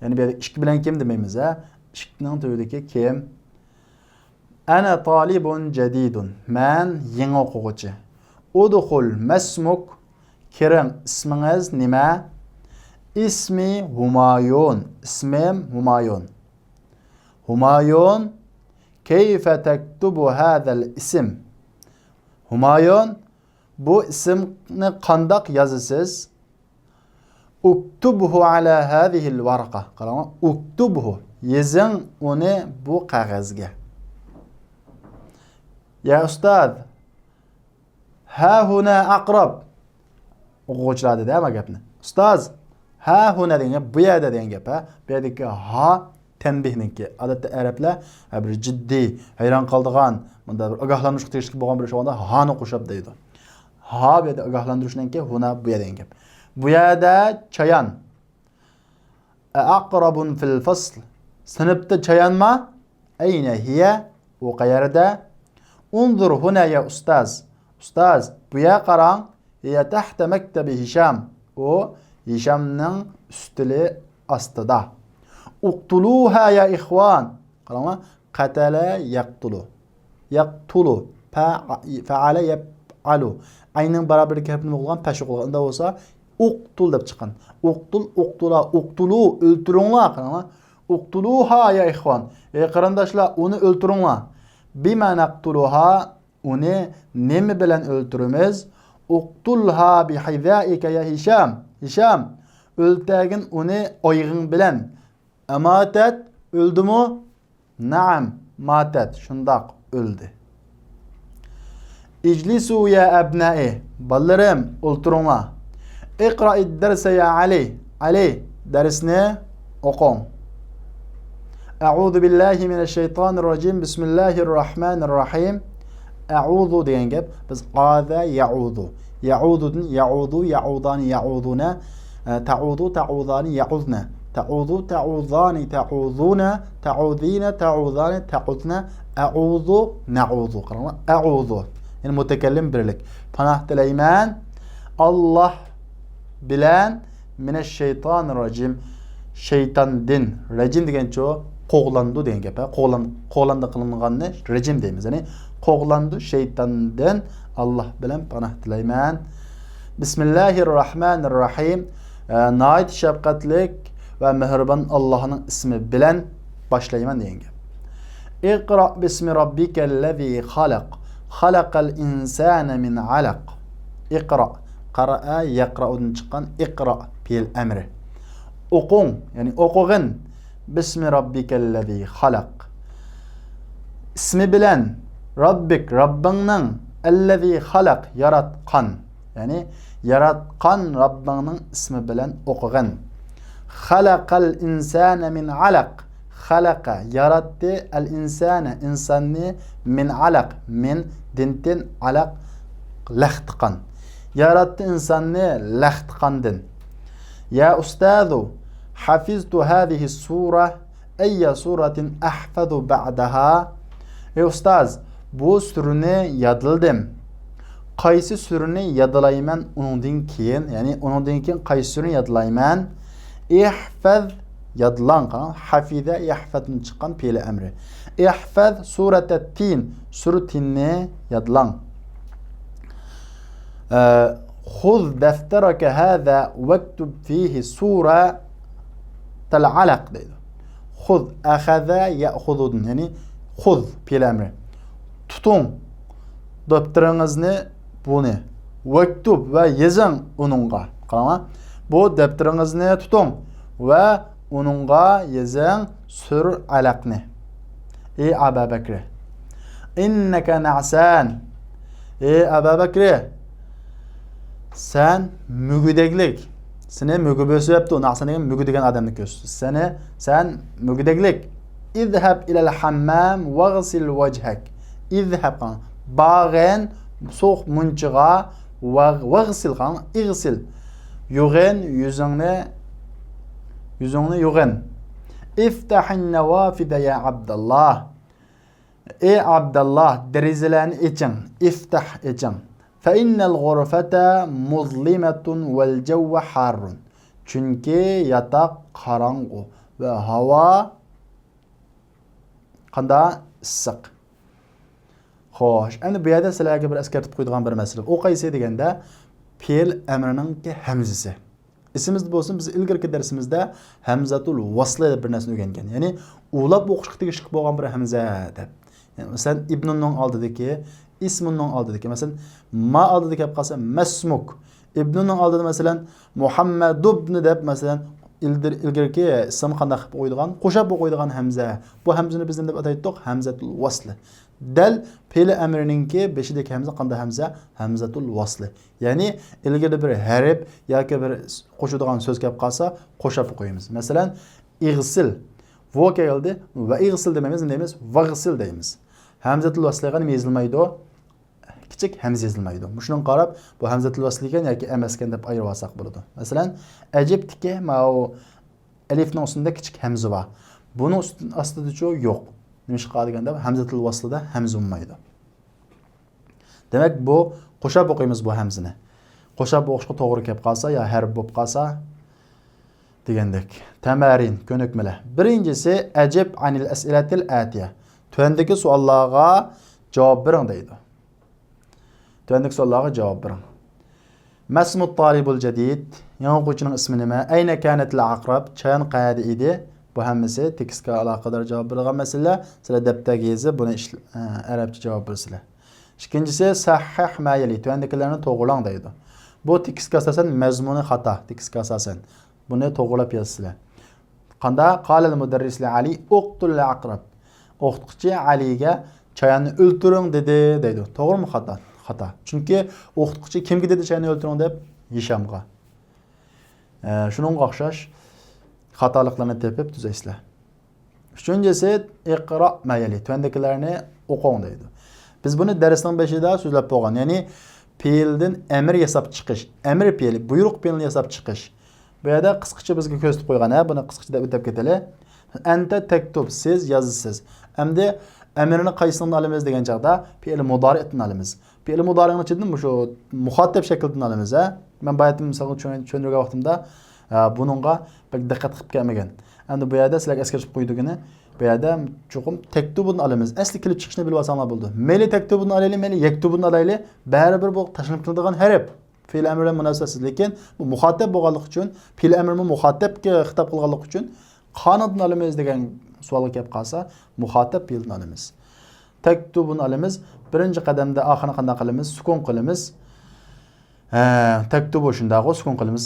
يەنى بۇ يەردە ئىشىك بىلەن كىم دېمەيمىز، ھە؟ ئىشىكنىڭ تۈۋىدىكى كىم؟ أنا طالب جديد. مەن يېڭى ئوقۇغۇچى. ادخل، ما اسمك؟ كىرىڭ، ئىسمىڭىز نېمە؟ اسمي همايون. ئىسمىم ھۇمايۇن. ھۇمايۇن، كيف تكتب هذا الاسم؟ ھۇمايۇن، بۇ ئىسىمنى قانداق يازىسىز؟ اكتبه على هذه الورقة. قاراڭلار، اكتبه، يېزىڭ ئۇنى بۇ قەغەزگە. يا ئۇستاز، ها هنا أقرب. ئوقۇغۇچىلار دېدى ھەممە گەپنى. ئۇستاز، ها هنا دېگەن گەپ، بۇ يەردە دېگەن گەپ، ھە؟ بۇ يەردىكى ھا تەنبىھنىڭكى. ئادەتتە ئەرەبلەر، ھە، بىر جىددىي، ھەيران قالىدىغان، مۇنداق بىر ئاگاھلاندۇرۇشقا تېگىشلىك بولغان بىر ئىش بولغاندا ھانى قوشۇپ دەيدۇ. ھا بۇ يەردە ئاگاھلاندۇرۇشنىڭكى، هنا بۇ يەردە دېگەن گەپ. بۇ يەردە چايان. أأقرب في الفصل؟ سىنىپتا چايانما؟ أين هي؟ ئۇ قەيەردە؟ انظر هنا يا أستاذ. ئۇستاز، بۇ يەرگە قاراڭ. هي تحت مكتب هشام. ئۇ ھىشامنىڭ ئۈستىلى ئاستىدا. اقتلوها يا إخوان. قاراڭلار، قەتەلە يەقتۇلۇ. يەقتۇلۇ. فەئەلە يەپئەلۇ. ئەينىڭ باراۋەردىكى ھەرپىنى بولغان پەش ئوقۇلغان. ئۇنداق بولسا، ئۇقتۇل دەپ چىققان. ئۇقتۇل، ئۇقتۇلا، ئۇقتۇلۇ، ئۆلتۈرۈڭلار. قاراڭلار. ئۇقتۇلۇها يا ئىخۋان. ئەي قېرىنداشلار، ئۇنى ئۆلتۈرۈڭلار. بىمە نەقتۇلۇها، ئۇنى نېمە بىلەن ئۆلتۈرىمىز؟ ئۇقتۇلها بىھىزائىكە يا ھىشام. ھىشام، ئۆلتۈرگىن ئۇنى ئايىغىڭ بىلەن. ئەماتەت، ئۆلدىمۇ؟ نەئەم، ماتەت، شۇنداق، ئۆلدى. ئىجلىسۇ يا ئەبنائى، بالىلىرىم، ئولتۇرۇڭلار. ئىقرائىد دەرسە يا ئەلى، ئەلى، دەرسنى ئوقۇڭ. ئەئۇزۇ بىللاھى مىنەششەيتانىر راجىم، بىسمىللاھىر راھمانىر راھىم. ئەئۇزۇ دېگەن گەپ، بىز ئازە يەئۇزۇ. يەئۇزۇدىن يەئۇزۇ، يەئۇزانى يەئۇزۇنە، ئە، تەئۇزۇ، تەئۇزانى يەئۇزنە. تەئۇزۇ، تەئۇزانى تەئۇزۇنە، تەئۇزىنە، تەئۇزانى تەئۇزنە، ئەئۇزۇ، نەئۇزۇ. قاراڭلار، ئەئۇزۇ. يەنى مۇتەكەللىم بىرلىك. پاناھ تىلەيمەن. ئاللاھ بىلەن مىنەششەيتانىر راجىم. شەيتاندىن. راجىم دېگەنچۇ؟ قوغلاندۇ دېگەن گەپ، ھە؟ قوغلان-، قوغلاندى قىلىنغاننى راجىم دەيمىز. يەنى قوغلاندۇ شەيتاندىن ئاللاھ بىلەن پاناھ تىلەيمەن. بىسمىللاھىر راھمانىر راھىم. ئە، ناھايىتى شەپقەتلىك ۋە مېھرىبان ئاللاھنىڭ ئىسمى بىلەن باشلايمەن دېگەن گەپ. ئىقرا بىسمى رەببىكەللەزى خەلەق. خەلەقەل ئىنسانە مىن ئەلەق. ئىقرا. قەرەئە يەقرەئۇدىن چىققان ئىقرا پېئىل ئەمرى. ئوقۇڭ، يەنى ئوقۇغىن. بىسمى رەببىكەللەزى خەلەق. ئىسمى بىلەن، رەببىك، رەببىڭنىڭ، ئەللەزى خەلەق، ياراتقان. يەنى ياراتقان رەببىڭنىڭ ئىسمى بىلەن ئوقۇغىن. خەلەقەل ئىنسانە مىن ئەلەق. خەلەقە، ياراتتى، ئەل ئىنسانە، ئىنساننى، مىن ئەلەق، مىن دىنتىن ئەلەق، لەختە قان. ياراتتى ئىنساننى لەختە قاندىن. يا ئۇستاذۇ، حەفىزتۇ ھازىھى سۇرە، ئەييە سۇرەتىن ئەھفەزۇ بەئدەھا؟ ئەي ئۇستاز، بۇ سۈرىنى يادلىدىم. قايسى سۈرىنى يادلايمەن ئۇنىڭدىن كېيىن؟ يەنى ئۇنىڭدىن كېيىن قايسى سۈرىنى يادلايمەن؟ ئىھفەز، يادلاڭ. قاراڭ، ھەفىزە يەھفەزدىن چىققان پېئىل ئەمرى. ئىھفەز سۇرەتەت تىن، سۈرە تىننى يادلاڭ. ئە، خۇز دەفتەرەكە ھازا ۋەكتۇب فىھى سۇرەتەل ئەلەق دەيدۇ. خۇز، ئەخەزە يەخۇزۇدىن، يەنى خۇز پېئىل ئەمرى. تۇتۇڭ دەپتىرىڭىزنى، بۇنى. ۋەكتۇب، ۋە يېزىڭ ئۇنىڭغا. قاراڭلار، بۇ دەپتىرىڭىزنى تۇتۇڭ ۋە ئۇنىڭغا يېزىڭ سۈرە ئەلەقنى. ئى ئەبا بەكرى، ئىننەكە نەسەن. ئى ئەبا بەكرى، سەن مۈگدەكلىك. سېنى مۈگدەك بۆسۈۋەپتۇ. نەسەن دېگەن مۈگدەك دېگەن ئادەمنى كۆرسىتىدۇ. سېنى، سەن مۈگدەكلىك. ئىزھەب ئىلەل ھەممام ۋەغسىل ۋەجھەك. ئىزھەب، قاراڭ، بارغىن سوغۇق مۇنچىغا، ۋەغ-، ۋەغسىل، قاراڭ، ئىغسىل. يۇغىن، يۈزۈڭنى، يۈزۈڭنى يۇغىن. ئىفتەھىن نەۋافىزە يا ئابداللا. ئى ئابداللا، دېرىزىلەرنى ئېچىڭ. ئىفتەھ، ئېچىڭ. فەئىننەل غۇرفەتە مۇزلىمەتۇن ۋەل جەۋۋە ھاررۇن. چۈنكى ياتاق قاراڭغۇ ۋە ھاۋا قانداق؟ ئىسسىق. خوش، ئەمدى بۇ يەردە سىلەرگە بىر ئەسكەرتىپ قويىدىغان بىر مەسىلە. ئۇ قايسى دېگەندە، پېئىل ئەمرىنىڭكى ھەمزىسى. ئېسىمىزدە بولسۇن، بىز ئىلگىرىكى دەرسىمىزدە ھەمزەتۇل ۋەسلى دەپ بىر نەرسىنى ئۆگەنگەن. يەنى ئۇلاپ ئوقۇشقا تېگىشلىك بولغان بىر ھەمزە دەپ. يەنى مەسىلەن، ئىبنۇننىڭ ئالدىدىكى، ئىسمۇننىڭ ئالدىدىكى، مەسىلەن، ما ئالدىدا كەپ قالسا، مەسمۇك. ئىبنۇنىڭ ئالدىدا، مەسىلەن، مۇھەممەدۇبنى دەپ، مەسىلەن، ئىلدىر-، ئىلگىرىكى ئىسىم قانداق قىلىپ ئوقۇيدىغان؟ قوشاپ ئوقۇيدىغان ھەمزە. بۇ ھەمزىنى بىز نېمە دەپ ئاتايتتۇق؟ ھەمزەتۇل ۋەسلى. دەل پېئىل ئەمرىنىڭكى بېشىدىكى ھەمزە قانداق ھەمزە؟ ھەمزەتۇل ۋەسلى. يەنى ئىلگىرىدە بىر ھەرپ ياكى بىر قوشىدىغان سۆز كەپ قالسا، قوشاپ ئوقۇيمىز. مەسىلەن، ئىغسىل. ۋو كەلدى. ۋە ئىغسىل دېمەيمىز، نېمە دەيمىز؟ ۋەغسىل دەيمىز. ھەمزەتۇل ۋەسلىگە نېمە يېزىلمايدۇ؟ كىچىك ھەمزە يېزىلمايدۇ. مۇشۇنىڭغا قاراپ، بۇ ھەمزەتۇل ۋەسلىكەن ياكى ئەمەسكەن دەپ ئايرىۋالساق بولىدۇ. مەسىلەن، ئەجەبتىكى ماۋۇ ئەلىفنىڭ ئۈستىندە كىچىك ھەمزە بار. بۇنىڭ ئۈستىن-، ئاستىدىچۇ يوق. نېمىشقا دېگەندە، ھەمزەتۇل ۋەسلىدە ھەمزە بولمايدۇ. دېمەك، بۇ قوشاپ ئوقۇيمىز بۇ ھەمزىنى. قوشاپ ئوقۇشقا توغرا كەپ قالسا يا ھەرپ بولۇپ قالسا دېگەندەك. تەمارىن، كۆنۈكمىلەر. بىرىنچىسى، ئەجىب ئەنىل ئەسئىلەتىل ئەتىيە. تۆۋەندىكى سوئاللارغا جاۋاب بېرىڭ دەيدۇ. تۆۋەندىكى سوئاللارغا جاۋاب بېرىڭ. مەسمۇت تالىبۇل جەدىد، يېڭى ئوقۇغۇچىنىڭ ئىسمى نېمە؟ ئەينە كانەتىل ئەقرەب، چايان قەيەردە ئىدى؟ بۇ ھەممىسى تېكىستكە ئالاقىدار جاۋاب بېرىدىغان مەسىلىلەر. سىلەر دەپتەرگە يېزىپ، بۇنى ئىشلە-، ئە، ئەرەبچە جاۋاب بېرىسىلەر. ئىككىنچىسى، سەھھىھ ما يەلى، تۆۋەندىكىلەرنى توغرىلاڭ دەيدۇ. بۇ تېكىستكە ئاساسەن مەزمۇنى خاتا، تېكىستكە ئاساسەن. بۇنى توغرىلاپ يازىسىلەر. قانداق؟ قالەل مۇدەررىس لى ئەلى ئۇقتۇل ئەقرەب. ئوقۇتقۇچى ئەلىگە چاياننى ئۆلتۈرۈڭ دېدى دەيدۇ. توغرىمۇ خاتا؟ خاتا. چۈنكى ئوقۇتقۇچى كىمگە دېدى چاياننى ئۆلتۈرۈڭ دەپ؟ ھىشامغا. ئە، شۇنىڭغا ئوخشاش خاتالىقلارنى تېپىپ تۈزەيسىلەر. ئۈچىنچىسى، ئىقرا ما يەلى، تۆۋەندىكىلەرنى ئوقۇڭ دەيدۇ. بىز بۇنى دەرسنىڭ بېشىدا سۆزلەپ بولغان، يەنى پېئىلدىن ئەمىر ياساپ چىقىش، ئەمىر پېئىلى، بۇيرۇق پېئىلىنى ياساپ چىقىش. بۇ يەردە قىسقىچە بىزگە كۆرسىتىپ قويغان، ھە، بۇنى قىسقىچە دەپ ئۆتۈپ كېتەيلى. ئەنتە تەكتۇب، سىز يازىسىز. ئەمدى ئەمىرنى قايسىدىن ئالىمىز دېگەن چاغدا پېئىل مۇدارىئتىن ئالىمىز. پېئىل مۇدارىئنىڭ ئىچىدىن مۇشۇ مۇخاتەپ شەكلىدىن ئالىمىز، ھە. مەن باياتىن مىسالغا چۈشەن-، چۈشەندۈرگەن ۋاقتىمدا، ئە، بۇنىڭغا بەك دىققەت قىلىپ كەلمىگەن. ئەمدى بۇ يەردە سىلەرگە ئەسكەرتىپ قويىدىغىنى، بۇ يەردە چوقۇم تەكتۇبىدىن ئالىمىز. ئەسلى كېلىپ چىقىشىنى بىلىۋالساڭلار بولىدۇ. مەيلى تەكتۇبىدىن ئالايلى، مەيلى يەكتۇبىدىن ئالايلى، بەرىبىر بۇ تاشلىنىپ كېتىدىغان ھەرپ. پېئىل ئەمر بىلەن مۇناسىۋەتسىز. لېكىن بۇ مۇخاتەپ بولغانلىقى ئۈچۈن، پېئىل ئەمرمۇ مۇخاتەپكە خىتاب قىلغانلىقى ئۈچۈن، قانىدىن ئالىمىز دېگەن سوئالغا كەپ قالسا، مۇخاتەپ پېئىلدىن ئالىمىز. تەكتۇبىنى ئالىمىز. بىرىنچى قەدەمدە ئاخىرىنى قانداق قىلىمىز؟ سۈكۈن قىلىمىز. ھە، تەكتۇبۇ شۇنداقغۇ، سۈكۈن قىلىمىز.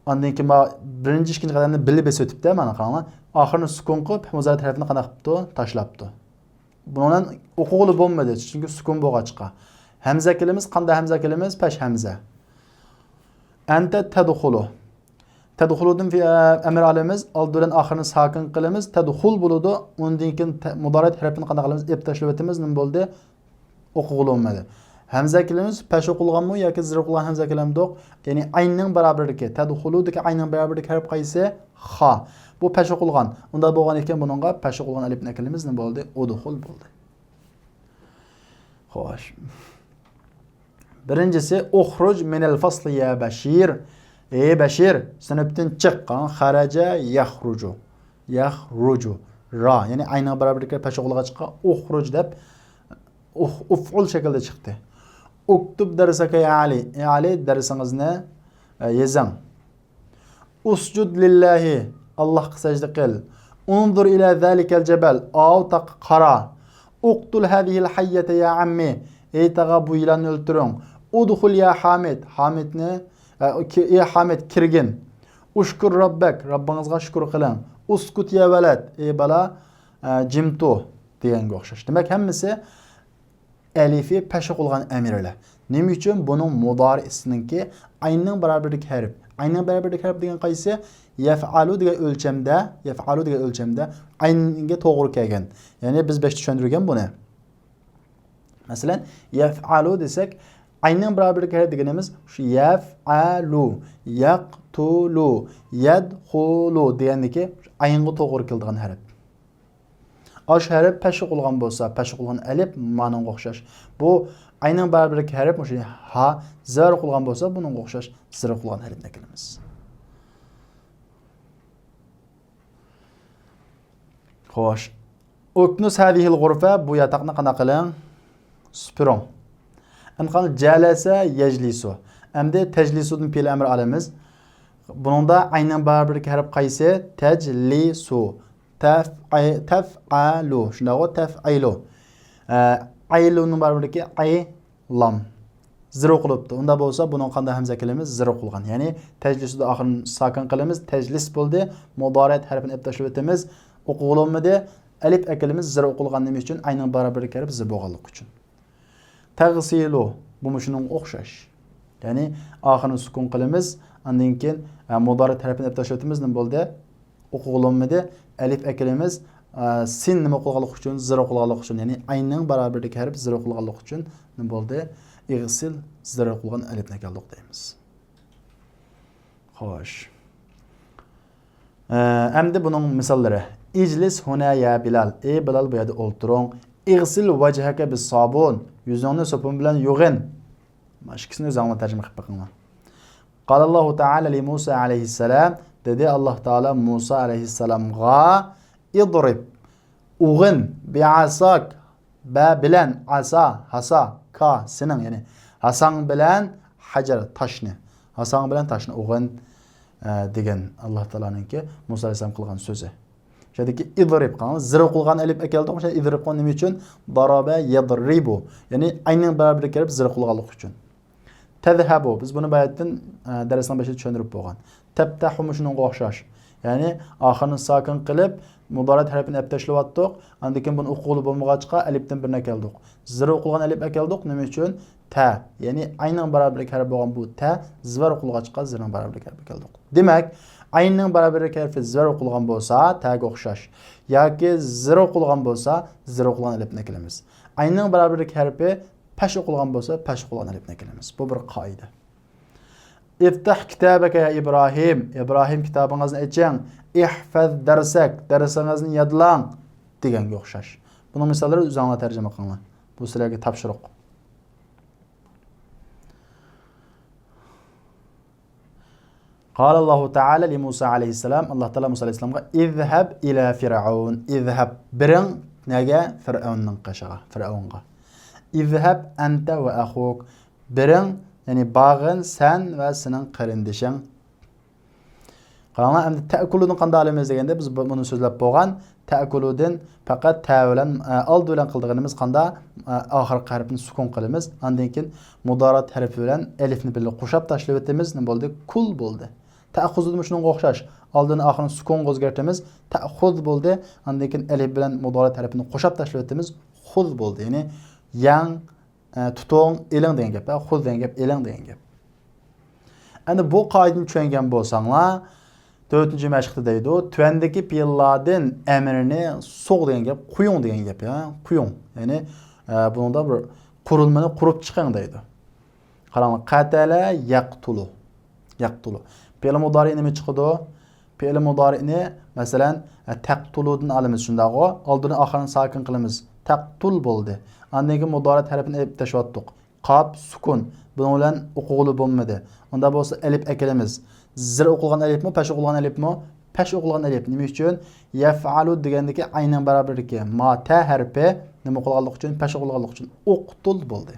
ئاندىن كېيىن ما-، بىرىنچى، ئىككىنچى قەدەمنى بىللە بېسىۋېتىپتۇ، مانا قاراڭلار. ئاخىرىنى سۈكۈن قىلىپ، مۇزارىئەت ھەرپىنى قانداق قىپتۇ؟ تاشلاپتۇ. بۇنىڭ بىلەن ئوقۇغىلى بولمىدى، چۈنكى سۈكۈن بولغاچقا. ھەمزە كېلىمىز، قانداق ھەمزە كېلىمىز؟ پەش ھەمزە. ئەنتە تەدخۇلۇ. تەدخۇلۇدىن فى-، ئەمر ئالىمىز، ئالدى بىلەن ئاخىرىنى ساكىن قىلىمىز، تەدخۇل بولىدۇ. ئۇندىن كېيىن تە-، مۇدارىئەت ھەرپىنى قانداق قىلىمىز؟ ئېلىپ تاشلىۋېتىمىز، نېمە بولدى؟ ئوقۇغىلى بولمىدى. ھەمزە كېلىمىز، پەش ئوقۇلغانمۇ ياكى زېر ئوقۇلغان ھەمزە كېلەمدۇق؟ يەنى ئەيننىڭ بارابىرىدىكى، تەدخۇلۇدىكى ئەيننىڭ بارابىرىدىكى ھەرپ قايسى؟ خا. بۇ پەش ئوقۇلغان. ئۇنداق بولغان ئىكەن، بۇنىڭغا پەش ئوقۇلغان ئەلىپنى ئەكېلىمىز، نېمە بولدى؟ ئۇدخۇل بولدى. خوش. بىرىنچىسى، «ئۇخرۇج مىنەل فەسلى يا بەشىر.» ئەي بەشىر، سىنىپتىن چىق. قاراڭ، خەرەجە يەخرۇجۇ. يەخرۇجۇ. را، يەنى ئەينىڭ بارابىرىدىكى پەش ئوقۇلغاچقا، ئۇخرۇج دەپ ئۇخ-، ئۇفئۇل شەكلىدە چىقتى. «ئۇكتۇب دەرسەكە يا ئەلى.» ئەي ئەلى، دەرسىڭىزنى، ئە، يېزىڭ. «ئۇسجۇد لىللاھى.» ئاللاھقا سەجدە قىل. «ئۇنزۇر ئىلە زالىكەل جەبەل.» ئاۋۇ تاغقا قارا. «ئۇقتۇل ھازىھىل ھەييەتە يا ئەممى.» ئەي تاغا، بۇ يىلاننى ئۆلتۈرۈڭ. «ئۇدخۇل يا ھامىد.» ھامىدنى، ئە، كى-، ئەي ھامىد، كىرگىن. «ئۇشكۇر رەببەك.» رەببىڭىزغا شۈكۈر قىلىڭ. «ئۇسكۇت يا ۋەلەد.» ئەي بالا، ئە، جىم تۇر دېگەنگە ئوخشاش. دېمەك، ھەممىسى ئەلىفى پەش ئوقۇلغان ئەمىرلەر. نېمە ئۈچۈن؟ بۇنىڭ مۇدارىئىسىنىڭكى ئەيننىڭ بارابىرىدىكى ھەرپ. ئەيننىڭ بارابىرىدىكى ھەرپ دېگەن قايسى؟ يەفئالۇ دېگەن ئۆلچەمدە، يەفئالۇ دېگەن ئۆلچەمدە ئەينگە توغرا كەلگەن. يەنى بىز بەشتە چۈشەندۈرگەن بۇنى. مەسىلەن، يەفئالۇ دېسەك، ئەيننىڭ بارابىرىدىكى ھەرپ دېگىنىمىز شۇ يەفئالۇ، يەقتۇلۇ، يەدخۇلۇ دېگەندىكى ئەينغا توغرا كېلىدىغان ھەرپ. ئاشۇ ھەرپ پەش ئوقۇلغان بولسا، پەش ئوقۇلغان ئەلىپ مانىڭغا ئوخشاش. بۇ ئەينىڭ بارابىرىدىكى ھەرپ مۇشۇ ھا، زەۋەر ئوقۇلغان بولسا، بۇنىڭغا ئوخشاش زەۋەر ئوقۇلغان ئەلىپنى ئەكېلىمىز. خوش. «ئۇكنۇس ھازىھىل غۇرفە»، بۇ ياتاقنى قانداق قىلىڭ؟ سۈپۈرۈڭ. ئەمدى قانداق؟ «جەلەسە يەجلىسۇ.» ئەمدى «تەجلىسۇ» دىن پېئىل ئەمر ئالىمىز. بۇنىڭدا ئەيننىڭ بارابىرىدىكى ھەرپ قايسى؟ تەجلىسۇ. تەفئە-، تەفئەلۇ. شۇنداقغۇ؟ تەفئەيلۇ. ئە، ئەيلۇنىڭ بارابىرىدىكى ئەي، لام. زىر ئوقۇلۇپتۇ. ئۇنداق بولسا بۇنىڭغا قانداق ھەمزە ئەكېلىمىز؟ زىر ئوقۇلغان. يەنى تەجلىسۇدا ئاخىرىنى ساكىن قىلىمىز. تەجلىس بولدى. مۇدارىئەت ھەرپىنى ئېلىپ تاشلىۋېتىمىز. ئوقۇغىلى بولمىدى. ئەلىپ ئەكېلىمىز. زىر ئوقۇلغان. نېمە ئۈچۈن؟ ئەيننىڭ بارابىرىدىكى ھەرپ زىر بولغانلىقى ئۈچۈن. تەغسىلۇ، بۇمۇ شۇنىڭغا ئوخشاش. يەنى ئاخىرىنى سۈكۈن قىلىمىز، ئاندىن كېيىن، ئە، مۇدارىئەت ھەرپىنى ئېلىپ تاشلىۋېتىمىز، نېمە بولدى؟ ئوقۇغىلى بولمىدى. ئەلىپ ئەكېلىمىز، ئە، سىن نېمە ئوقۇلغانلىقى ئۈچۈن؟ زىر ئوقۇلغانلىقى ئۈچۈن. يەنى ئەيننىڭ بارابىرىدىكى ھەرپ زىر ئوقۇلغانلىقى ئۈچۈن نېمە بولدى؟ ئىغسىل، زىر ئوقۇلغان ئەلىپنى ئەكەلدۇق دەيمىز. خوش. ئە، ئەمدى بۇنىڭ مىساللىرى. ئىجلىس ھۇنا يا بىلال. ئەي بىلال، بۇ يەردە ئولتۇرۇڭ. ئىغسىل ۋەجھەكە بىسسابۇن. يۈزۈڭنى سوپۇن بىلەن يۇغىن. مانا ئىككىسىنى ئۆزۈڭلار تەرجىمە قىلىپ بېقىڭلار. قالاللاھۇ تەئالە لىمۇسا ئەلەيھىسسالام. دېدى ئاللاھ تائالا مۇسا ئەلەيھىسسالامغا، ئىضرىب. ئۇغىن. بىئاساك. بە بىلەن، ئاسا، ھاسا، كا، سېنىڭ، يەنى ھاساڭ بىلەن ھەجەر، تاشنى. ھاساڭ بىلەن تاشنى ئوغۇن، ئە، دېگەن ئاللاھ تائالانىڭكى مۇسا ئەلەيھىسسالام قىلغان سۆزى. شۇ يەردىكى ئىضرىب، قاراڭ، زىر قىلغان ئەلىپ ئەكەلدۇق، شۇ ئىضرىب قىلغان نېمە ئۈچۈن؟ ضرب يضرب، يەنى ئەيننىڭ بارابىرىگە كېلىپ زىر قىلغانلىقى ئۈچۈن. تەزھەبۇ، بىز بۇنى باياتىن، ئە، دەرسنىڭ بېشىدا چۈشەندۈرۈپ بولغان. تەپتەھۇمۇ شۇنىڭغا ئوخشاش. يەنى ئاخىرىنى ساكىن قىلىپ، مۇدارىئەت ھەرپىنى ئەپ تاشلىۋاتتۇق. ئاندىن كېيىن بۇنى ئوقۇغىلى بولمىغاچقا، ئەلىپتىن بىرنى ئەكەلدۇق. زىر ئوقۇلغان ئەلىپ ئەكەلدۇق. نېمە ئۈچۈن؟ تە. يەنى ئەيننىڭ بارابىرىدىكى ھەرپ بولغان بۇ تە زىۋەر ئوقۇلغاچقا، زىرنىڭ بارابىرىدىكى ھەرپ ئەكەلدۇق. دېمەك، ئەيننىڭ بارابىرىدىكى ھەرپى زىۋەر ئوقۇلغان بولسا، تەگە ئوخشاش. ياكى زىر ئوقۇلغان بولسا، زىر ئوقۇلغان ئەلىپنى ئەكېلىمىز. ئەيننىڭ بارابىرىدىكى ھەرپى پەش ئوقۇلغان بولسا، پەش ئوقۇلغان ئەلىپنى ئەكېلىمىز. بۇ بىر قائىدە. ئىفتەھ كىتابەكە يا ئىبراھىم. ئىبراھىم، كىتابىڭىزنى ئېچىڭ. ئىھفەز دەرسەك. دەرسىڭىزنى يادلاڭ. دېگەنگە ئوخشاش. بۇنىڭ مىساللىرى ئۆزۈڭلار تەرجىمە قىلىڭلار. بۇ سىلەرگە تاپشۇرۇق. قالاللاھۇ تەئالە لىمۇسا ئەلەيھىسسالام، ئاللاھ تائالا مۇسا ئەلەيھىسسالامغا، ئىزھەب ئىلە فىرئەۋن، ئىزھەب، بېرىڭ، نەگە؟ فىرئەۋننىڭ قېشىغا، فىرئەۋنغا. ئىزھەب ئەنتە ۋە ئەخۇك، بېرىڭ، يەنى بارغىن سەن ۋە سېنىڭ قېرىندىشىڭ. قاراڭلار، ئەمدى تەئكۇلۇدىن قانداق ئالىمىز دېگەندە، بىز بۇ-، بۇنى سۆزلەپ بولغان. تەئكۇلۇدىن پەقەت تە بىلەن، ئە، ئالدى بىلەن قىلىدىغىنىمىز قانداق؟ ئە، ئاخىرقى ھەرپنى سۈكۈن قىلىمىز. ئاندىن كېيىن مۇدارىئەت ھەرپى بىلەن ئەلىفنى بىللە قوشاپ تاشلىۋېتىمىز. نېمە بولدى؟ كۇل بولدى. تەئخۇزۇدىمۇ شۇنىڭغا ئوخشاش. ئالدىنى ئاخىرىنى سۈكۈنگە ئۆزگەرتىمىز. تەئخۇز بولدى. ئاندىن كېيىن ئەلىف بىلەن مۇدارىئەت ھەرپىنى قوشاپ تاشلىۋېتىمىز. خۇز بولدى. يەنى يەڭ، ئە، تۇتۇڭ، ئېلىڭ دېگەن گەپ، ئە، خۇز دېگەن گەپ، ئېلىڭ دېگەن گەپ. ئەمدى بۇ قائىدىنى چۈشەنگەن بولساڭلار، تۆتىنچى مەشىقتە دەيدۇ، تۆۋەندىكى پېئىللاردىن ئەمرىنى سوغ دېگەن گەپ، قويۇڭ دېگەن گەپ، يا، قويۇڭ. يەنى، ئە، بۇنىڭدا بىر قۇرۇلمىنى قۇرۇپ چىقىڭ دەيدۇ. قاراڭلار، قەتەلە يەقتۇلۇ. يەقتۇلۇ. پېئىل مۇدارىئ نېمە چىقىدۇ؟ پېئىل مۇدارىئنى، مەسىلەن، تەقتۇلۇدىن ئالىمىز، شۇنداقغۇ؟ ئالدىنى ئاخىرىنى ساكىن قىلىمىز. تەقتۇل بولدى. ئاندىن كېيىن مۇدارىئەت ھەرپىنى ئېلىپ تاشلاۋاتتۇق. قاپ سۈكۈن. بۇنىڭ بىلەن ئوقۇغىلى بولمىدى. ئۇندا بولسا ئەلىپ ئەكىلىمىز. زىر ئوقۇلغان ئەلىپمۇ، پەش ئوقۇلغان ئەلىپمۇ؟ پەش ئوقۇلغان ئەلىپ. نېمە ئۈچۈن؟ يەفئەلۇ دېگەندىكى ئەينىڭ بارابىرىدىكى ما تە ھەرپى نېمە ئوقۇلغانلىقى ئۈچۈن؟ پەش ئوقۇلغانلىقى ئۈچۈن ئوقتۇل بولدى.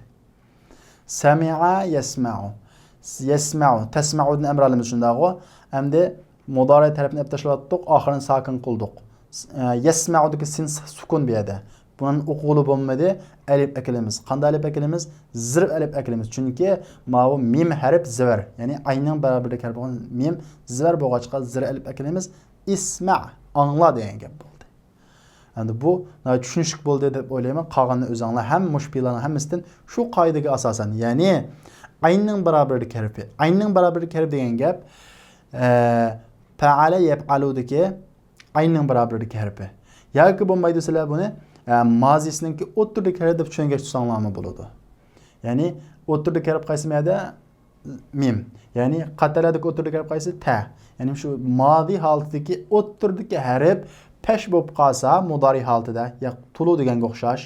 سەمىئە يەسمەئۇ. يەسمەئۇ. تەسمەئۇدىن ئەمرالىمىز شۇنداقغۇ. ئەمدى مۇدارىئەت ھەرپىنى ئېلىپ تاشلاۋاتتۇق، ئاخىرىنى ساكىن قىلدۇق. ئە، يەسمەئۇدىكى سىن سۈكۈن بۇ يەردە. بۇنى ئوقۇغىلى بولمىدى. ئەلىپ ئەكىلىمىز. قانداق ئەلىپ ئەكىلىمىز؟ زىر ئەلىپ ئەكىلىمىز. چۈنكى ماۋۇ مىم ھەرپ زىۋەر. يەنى ئەينىڭ بارابىرىدىكى ھەرپ بولغان مىم زىۋەر بولغاچقا زىر ئەلىپ ئەكىلىمىز. ئىسمە، ئاڭلا دېگەن گەپ بولدى. ئەمدى بۇ ناھايىتى چۈشىنىشلىك بولدى دەپ ئويلايمەن. قالغىنىنى ئۆزۈڭلار ھەم مۇشۇ پېئىللارنىڭ ھەممىسىدىن شۇ قائىدىگە ئاساسەن، يەنى ئەينىڭ بارابىرىدىكى ھەرپى. ئەينىڭ بارابىرىدىكى ھەرپ دېگەن گەپ، ئە، پەئەلە يەپئەلۇدىكى ئەينىڭ بارابىرىدىكى ھەرپى. ياكى بولمايدۇ سىلەر بۇنى، ئە، مازىسىنىڭكى ئوتتۇرىدىكى ھەرپ دەپ چۈشەنگەچ تۇرساڭلارمۇ بولىدۇ. يەنى ئوتتۇرىدىكى ھەرپ قايسى مەدە؟ مىم. يەنى قاتەلەدىكى ئوتتۇرىدىكى ھەرپ قايسى؟ تە. يەنى شۇ مازى ھالىتىدىكى ئوتتۇرىدىكى ھەرپ پەش بولۇپ قالسا، مۇدارى ھالىتىدە، يەقتۇلۇ دېگەنگە ئوخشاش.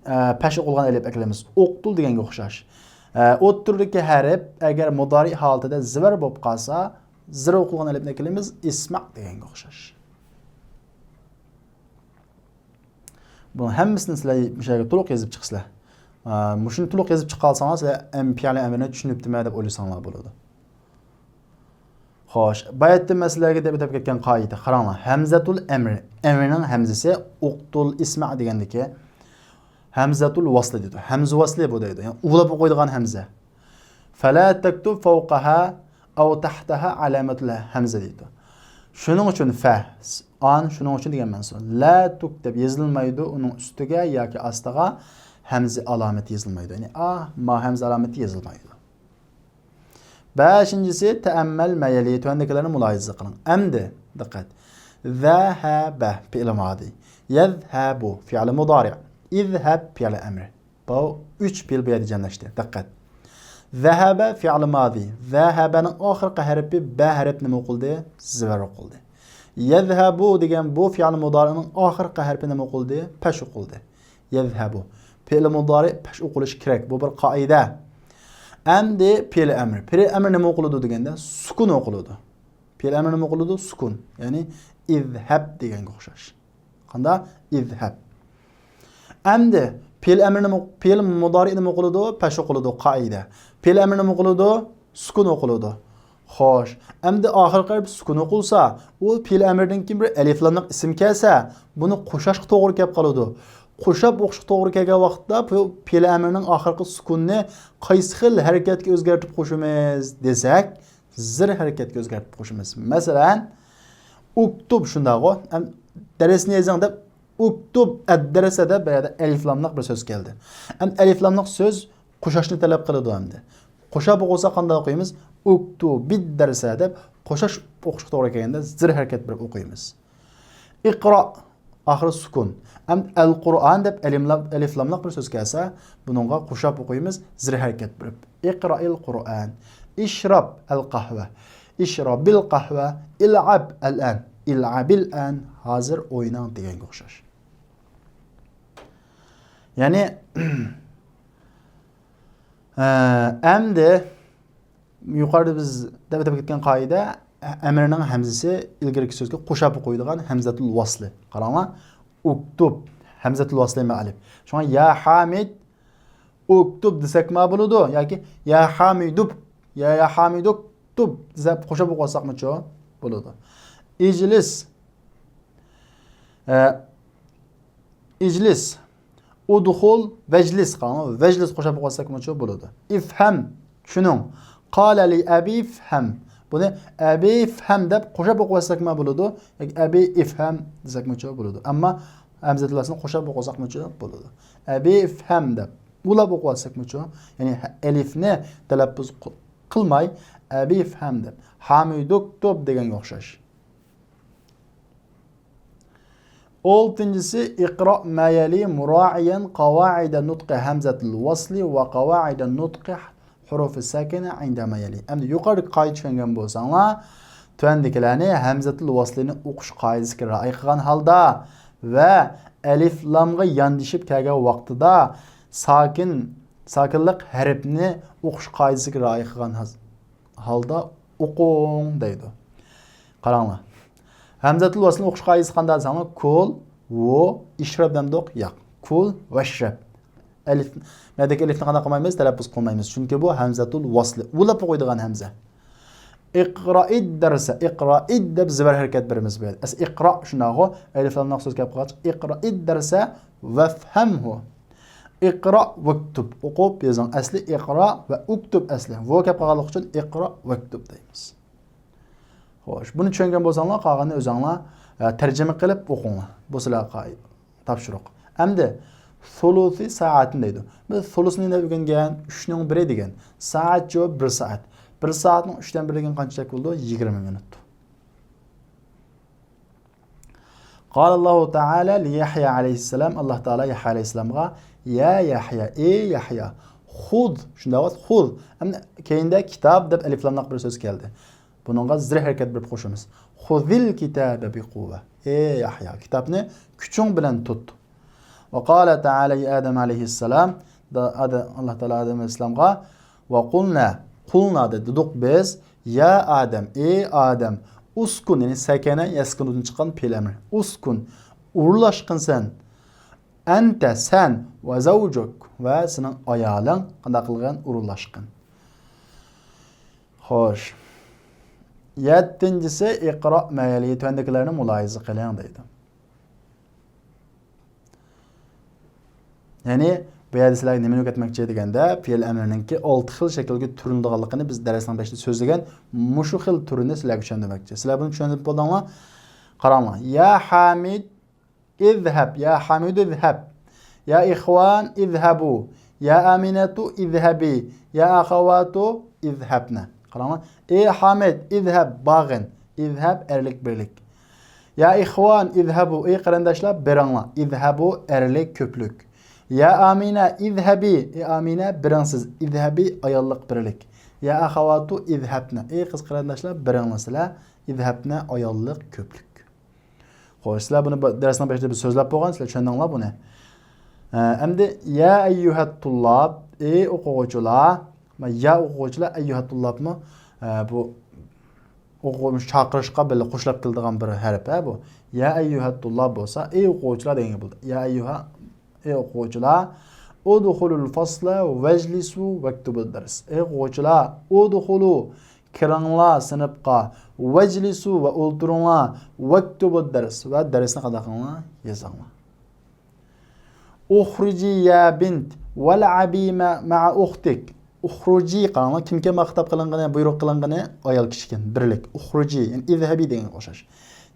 ئە، پەش ئوقۇلغان ئەلىپ ئەكىلىمىز. ئوقتۇل دېگەنگە ئوخشاش. ئە، ئوتتۇرىدىكى ھەرپ ئەگەر مۇدارى ھالىتىدە زىۋەر بولۇپ قالسا، زىر ئوقۇلغان ئەلىپنى ئەكىلىمىز، ئىسمە دېگەنگە ئوخشاش. بۇنىڭ ھەممىسىنى سىلەر مۇشۇ يەرگە تولۇق يېزىپ چىقىسىلەر. ئە، مۇشۇنى تولۇق يېزىپ چىقالساڭلار، سىلەر ئەم-، پېئىل ئەمرىنى چۈشىنىپتىمەن دەپ ئويلىساڭلار بولىدۇ. خوش، باياتتىن مەن سىلەرگە دەپ ئۆتۈپ كەتكەن قائىدە. قاراڭلار، ھەمزەتۇل ئەمر، ئەمرنىڭ ھەمزىسى ئوقتۇل ئىسمە دېگەندىكى ھەمزەتۇل ۋاسلى دەيدۇ. ھەمزە ۋاسلى بۇ دەيدۇ. يەنى ئۇۋىلاپ ئوقۇيدىغان ھەمزە. فەلا تەكتۇب فەۋقەھا ئەۋ تەھتەھا ئەلامەتۇل ھەمزە دەيدۇ. شۇنىڭ ئۈچۈن فە، ئان، شۇنىڭ ئۈچۈن دېگەن مەنىسى. لا تۇك دەپ يېزىلمايدۇ ئۇنىڭ ئۈستىگە ياكى ئاستىغا ھەمزە ئالامىتى يېزىلمايدۇ. يەنى ئا، ما ھەمزە ئالامىتى يېزىلمايدۇ. بەشىنچىسى، تەئەممەل مەيەلى، تۆۋەندىكىلەرنى مۇلاھىزە قىلىڭ. ئەمدى دىققەت. زەھەبە، پېئىل مادى. يەزھەبۇ، پېئىل مۇدارىئ. ئىزھەب، پېئىل ئەمر. بۇ ئۈچ پېئىل بۇ يەردە جەملەشتى. دىققەت. زەھەبە، پېئىل مادى. زەھەبەنىڭ ئاخىرقى ھەرپى بە ھەرپ نېمە ئوقۇلدى؟ زىۋەر ئوقۇلدى. يەزھەبۇ دېگەن بۇ پېئىل مۇدارىئنىڭ ئاخىرقى ھەرپى نېمە ئوقۇلدى؟ پەش ئوقۇلدى. يەزھەبۇ. پېئىل مۇدارىئ پەش ئوقۇلۇشى كېرەك. بۇ بىر قائىدە. ئەمدى پېئىل ئەمر. پېئىل ئەمر نېمە ئوقۇلىدۇ دېگەندە، سۈكۈن ئوقۇلىدۇ. پېئىل ئەمر نېمە ئوقۇلىدۇ؟ سۈكۈن. يەنى ئىزھەب دېگەنگە ئوخشاش. قانداق؟ ئىزھەب. ئەمدى پېئىل ئەمر نېمە، پېئىل مۇدارىئ نېمە ئوقۇلىدۇ؟ پەش ئوقۇلىدۇ، قائىدە. پېئىل ئەمر نېمە ئوقۇلىدۇ؟ سۈكۈن ئوقۇلىدۇ. خوش، ئەمدى ئاخىرقى ھەرپ سۈكۈن ئوقۇلسا، ئۇ پېئىل ئەمردىن كېيىن بىر ئەلىفلاملىق ئىسىم كەلسە، بۇنى قوشاشقا توغرا كەپ قالىدۇ. قوشاپ ئوقۇشقا توغرا كەلگەن ۋاقىتتا بۇ پېئىل ئەمرنىڭ ئاخىرقى سۈكۈننى قايسى خىل ھەرىكەتكە ئۆزگەرتىپ قوشىمىز دېسەك، زىر ھەرىكەتكە ئۆزگەرتىپ قوشىمىز. مەسىلەن، ئۇكتۇب شۇنداقغۇ؟ ئەم، دەرسنى يېزىڭ دەپ، ئۇكتۇب ئەددەرسە دەپ بۇ يەردە ئەلىفلاملىق بىر سۆز كەلدى. ئەم، ئەلىفلاملىق سۆز قوشاشنى تەلەپ قىلىدۇ ئەمدى. قوشاپ ئوقۇسا قانداق ئوقۇيمىز؟ ئۇكتۇبىد دەرسە دەپ قوشاش ئوقۇشقا توغرا كەلگەندە زىر ھەرىكەت بېرىپ ئوقۇيمىز. ئىقرا، ئاخىرى سۈكۈن. ئەم، ئەل قۇرئان دەپ ئەلىملا-، ئەلىفلاملىق بىر سۆز كەلسە، بۇنىڭغا قوشاپ ئوقۇيمىز زىر ھەرىكەت بېرىپ. ئىقرائىل قۇرئان. ئىشراب ئەل قەھۋە. ئىشرابىل قەھۋە. ئىلئەب ئەلئان. ئىلئەبىل ئان. ھازىر ئويناڭ دېگەنگە ئوخشاش. يەنى، ئە، ئەمدى يۇقىرىدا بىز دەپ ئۆتۈپ كەتكەن قائىدە، ئەمرنىڭ ھەمزىسى ئىلگىرىكى سۆزگە قوشاپ قويىدىغان ھەمزەتۇل ۋاسلى. قاراڭلار، ئۇكتۇب، ھەمزەتۇل ۋاسلى مەئەلىپ. شۇڭا يا ھامىد ئۇكتۇب دېسەكمۇ بولىدۇ ياكى يا ھامىدۇب، يا، يا ھامىدۇكتۇب دەپ قوشاپ ئوقۇۋالساقمۇچۇ بولىدۇ. ئىجلىس، ئە، ئىجلىس. ئۇدخۇل ۋەجلىس. قاراڭ، ۋەجلىس قوشاپ ئوقۇۋالساقمۇچۇ بولىدۇ. ئىفھەم، چۈشىنىڭ. قالە لى ئەبى ئىفھەم. بۇنى ئەبى ئىفھەم دەپ قوشاپ ئوقۇۋالساقمۇ بولىدۇ. ياكى ئەبى ئىفھەم دېسەكمۇچۇ بولىدۇ. ئەمما ھەمزەتۇل ۋاسلىنى قوشاپ ئوقۇساقمۇچۇ بولىدۇ. ئەبى ئىفھەم دەپ ئۇلاپ ئوقۇۋالساقمۇچۇ. يەنى ئەلىفنى تەلەپپۇز قىل-، قىلماي، ئەبى ئىفھەم دەپ. ھامىدۇكتۇب دېگەنگە ئوخشاش. ئالتىنچىسى، ئىقرا ما يەلى مۇرائىيەن قاۋائىدە نۇتقى ھەمزەتىل ۋاسلى ۋە قاۋائىدە نۇتقى ھۇرۇفى ساكىنە ئىندە ما يەلى. ئەمدى يۇقىرىدىكى قائىدە چۈشەنگەن بولساڭلار، تۆۋەندىكىلەرنى ھەمزەتىل ۋاسلىنى ئوقۇش قائىدىسىگە رىئايە قىلغان ھالدا ۋە ئەلىف لامغا ياندىشىپ كەلگەن ۋاقتىدا ساكىن، ساكىنلىق ھەرپنى ئوقۇش قائىدىسىگە رىئايە قىلغان ھاز-، ھالدا ئوقۇڭ دەيدۇ. قاراڭلار. ھەمزەتۇل ۋەسلىنى ئوقۇش قائىدىسى قانداق دېسەڭلار، كۇل، ۋۇ، ئىشرەب دەمدۇق؟ ياق. كۇل ۋەشرەب. ئەلىف، مەدەكى ئەلىفنى قانداق قىلمايمىز؟ تەلەپپۇز قىلمايمىز. چۈنكى بۇ ھەمزەتۇل ۋەسلى. ئۇلاپ قويىدىغان ھەمزە. ئىقرائىد دەرسە، ئىقرائىد دەپ زېبەر ھەرىكەت بېرىمىز بۇ يەردە. ئەسلى ئىقرا شۇنداقغۇ، ئەلىف لامنىڭ سۆز كەپ قالغاچ، ئىقرائىد دەرسە ۋەفھەمھۇ. ئىقرا ۋەكتۇب، ئوقۇپ يېزىڭ. ئەسلى ئىقرا ۋە ئۇكتۇب ئەسلى. ۋۇ كەپ قالغانلىقى ئۈچۈن ئىقرا ۋەكتۇب دەيمىز. خوش، بۇنى چۈشەنگەن بولساڭلار، قالغىنىنى ئۆزۈڭلار، ئە، تەرجىمە قىلىپ ئوقۇڭلار. بۇ سىلەرگە قائىدە. تاپشۇرۇق. ئەمدى سۇلۇسى سائەتىن دەيدۇ. بىز سۇلۇسنى نېمە ئۆگەنگەن؟ ئۈچنىڭ بىرى دېگەن. سائەتچۇ، بىر سائەت. بىر سائەتنىڭ ئۈچتىن بىرى دېگەن قانچە بولىدۇ؟ يىگىرمە مىنۇت. قال الله تعالى ليحيى عليه السلام، ئاللا تائالا يەھيا ئەلەيھىسسالامغا، يا يەھيا، ئى يەھيا، خۇذ، شۇنداق، خۇذ. ئەمدى كەينىدە كىتاب دەپ ئەلىف لاملىق بىر سۆز كەلدى. بۇنىڭغا زىر ھەرىكەت بېرىپ قوشىمىز. خۇزىل كىتابە بىقۇۋە. ئى يەھيا، كىتابنى كۈچۈڭ بىلەن تۇت. ۋە قالە تائالە لى ئادەم ئەلەيھىسسالام، دا-، ئادە-، ئاللا تائالا ئادەم ئەلەيھىسسالامغا، ۋە قۇلنا، قۇلنا دېدۇق بىز، يا ئادەم، ئى ئادەم، ئۇسكۇن، يەنى سەكەنە يەسكۇنۇدىن چىققان پېئىل ئەمرى. ئۇسكۇن، ئورۇنلاشقىن سەن. ئەنتە، سەن، ۋە زەۋجۇك، ۋە سېنىڭ ئايالىڭ قانداق قىلغان؟ ئورۇنلاشقىن. خوش. يەتتىنچىسى، ئىقرا مەيلى، تۆۋەندىكىلەرنى مۇلاھىزە قىلىڭ دەيدۇ. يەنى بۇ يەردە سىلەرگە نېمىنى ئۆگەتمەكچى دېگەندە، پېئىل ئەمرىنىڭكى ئالتە خىل شەكىلگە تۈرۈلىدىغانلىقىنى بىز دەرسنىڭ بېشىدا سۆزلىگەن مۇشۇ خىل تۈرىنى سىلەرگە چۈشەندۈرمەكچى. سىلەر بۇنى چۈشەندۈرۈپ بولدۇڭلار؟ قاراڭلار. يا ھامىد، اذهب، يا حميد اذهب. يا إخوان اذهبوا. يا آمنة اذهبي. يا أخوات اذهبن. قاراڭلار. ئى ھامىد، اذهب، بارغىن. اذهب، ئەرلىك، بىرلىك. يا إخوان اذهبوا، ئى قېرىنداشلار، بېرىڭلار. اذهبوا، ئەرلىك، كۆپلۈك. يا آمنة اذهبي، ئى ئامىنە، بېرىڭ سىز. اذهبي، ئاياللىق، بىرلىك. يا أخوات اذهبن، ئى قىز قېرىنداشلار، بېرىڭلار سىلەر. اذهبن، ئاياللىق، كۆپلۈك. خوش، سىلەر بۇنى ب-، دەرسنىڭ بېشىدا بىز سۆزلەپ بولغان، سىلەر چۈشەندىڭلار بۇنى. ئە، ئەمدى يا ئەييۇھەت تۇللاب، ئى ئوقۇغۇچىلار، يا ئوقۇغۇچىلار، ئەييۇھەت تۇللابمۇ، ئە، بۇ ئوقۇغۇچى چاقىرىشقا بىللە قوشۇلاپ كېلىدىغان بىر ھەرپ، ھە، بۇ. يا ئەييۇھەت تۇللاب بولسا، ئى ئوقۇغۇچىلار دېگەنگە بولىدۇ. يا ئەييۇھە، ئى ئوقۇغۇچىلار، ئۇدخۇلۇل فاسلا ۋەجلىسۇ ۋەكتۇبۇد دەرس. ئى ئوقۇغۇچىلار، ئۇدخۇلۇ، كىرىڭلار سىنىپقا، ۋەجلىسۇ، ۋە ئولتۇرۇڭلار، ۋەكتۇبۇد دەرس، ۋە دەرسنى قانداق قىلىڭلار؟ يېزىڭلار. ئۇخرۇجى يا بىنت، ۋەلئەبى مە-، مەئە ئۇختىك. ئۇخرۇجى، قاراڭلار، كىمكەن خىتاب قىلىنغىنى، بۇيرۇق قىلىنغىنى؟ ئايال كىشىكەن، بىرلىك. ئۇخرۇجى، يەنى ئىزھەبى دېگەنگە ئوخشاش.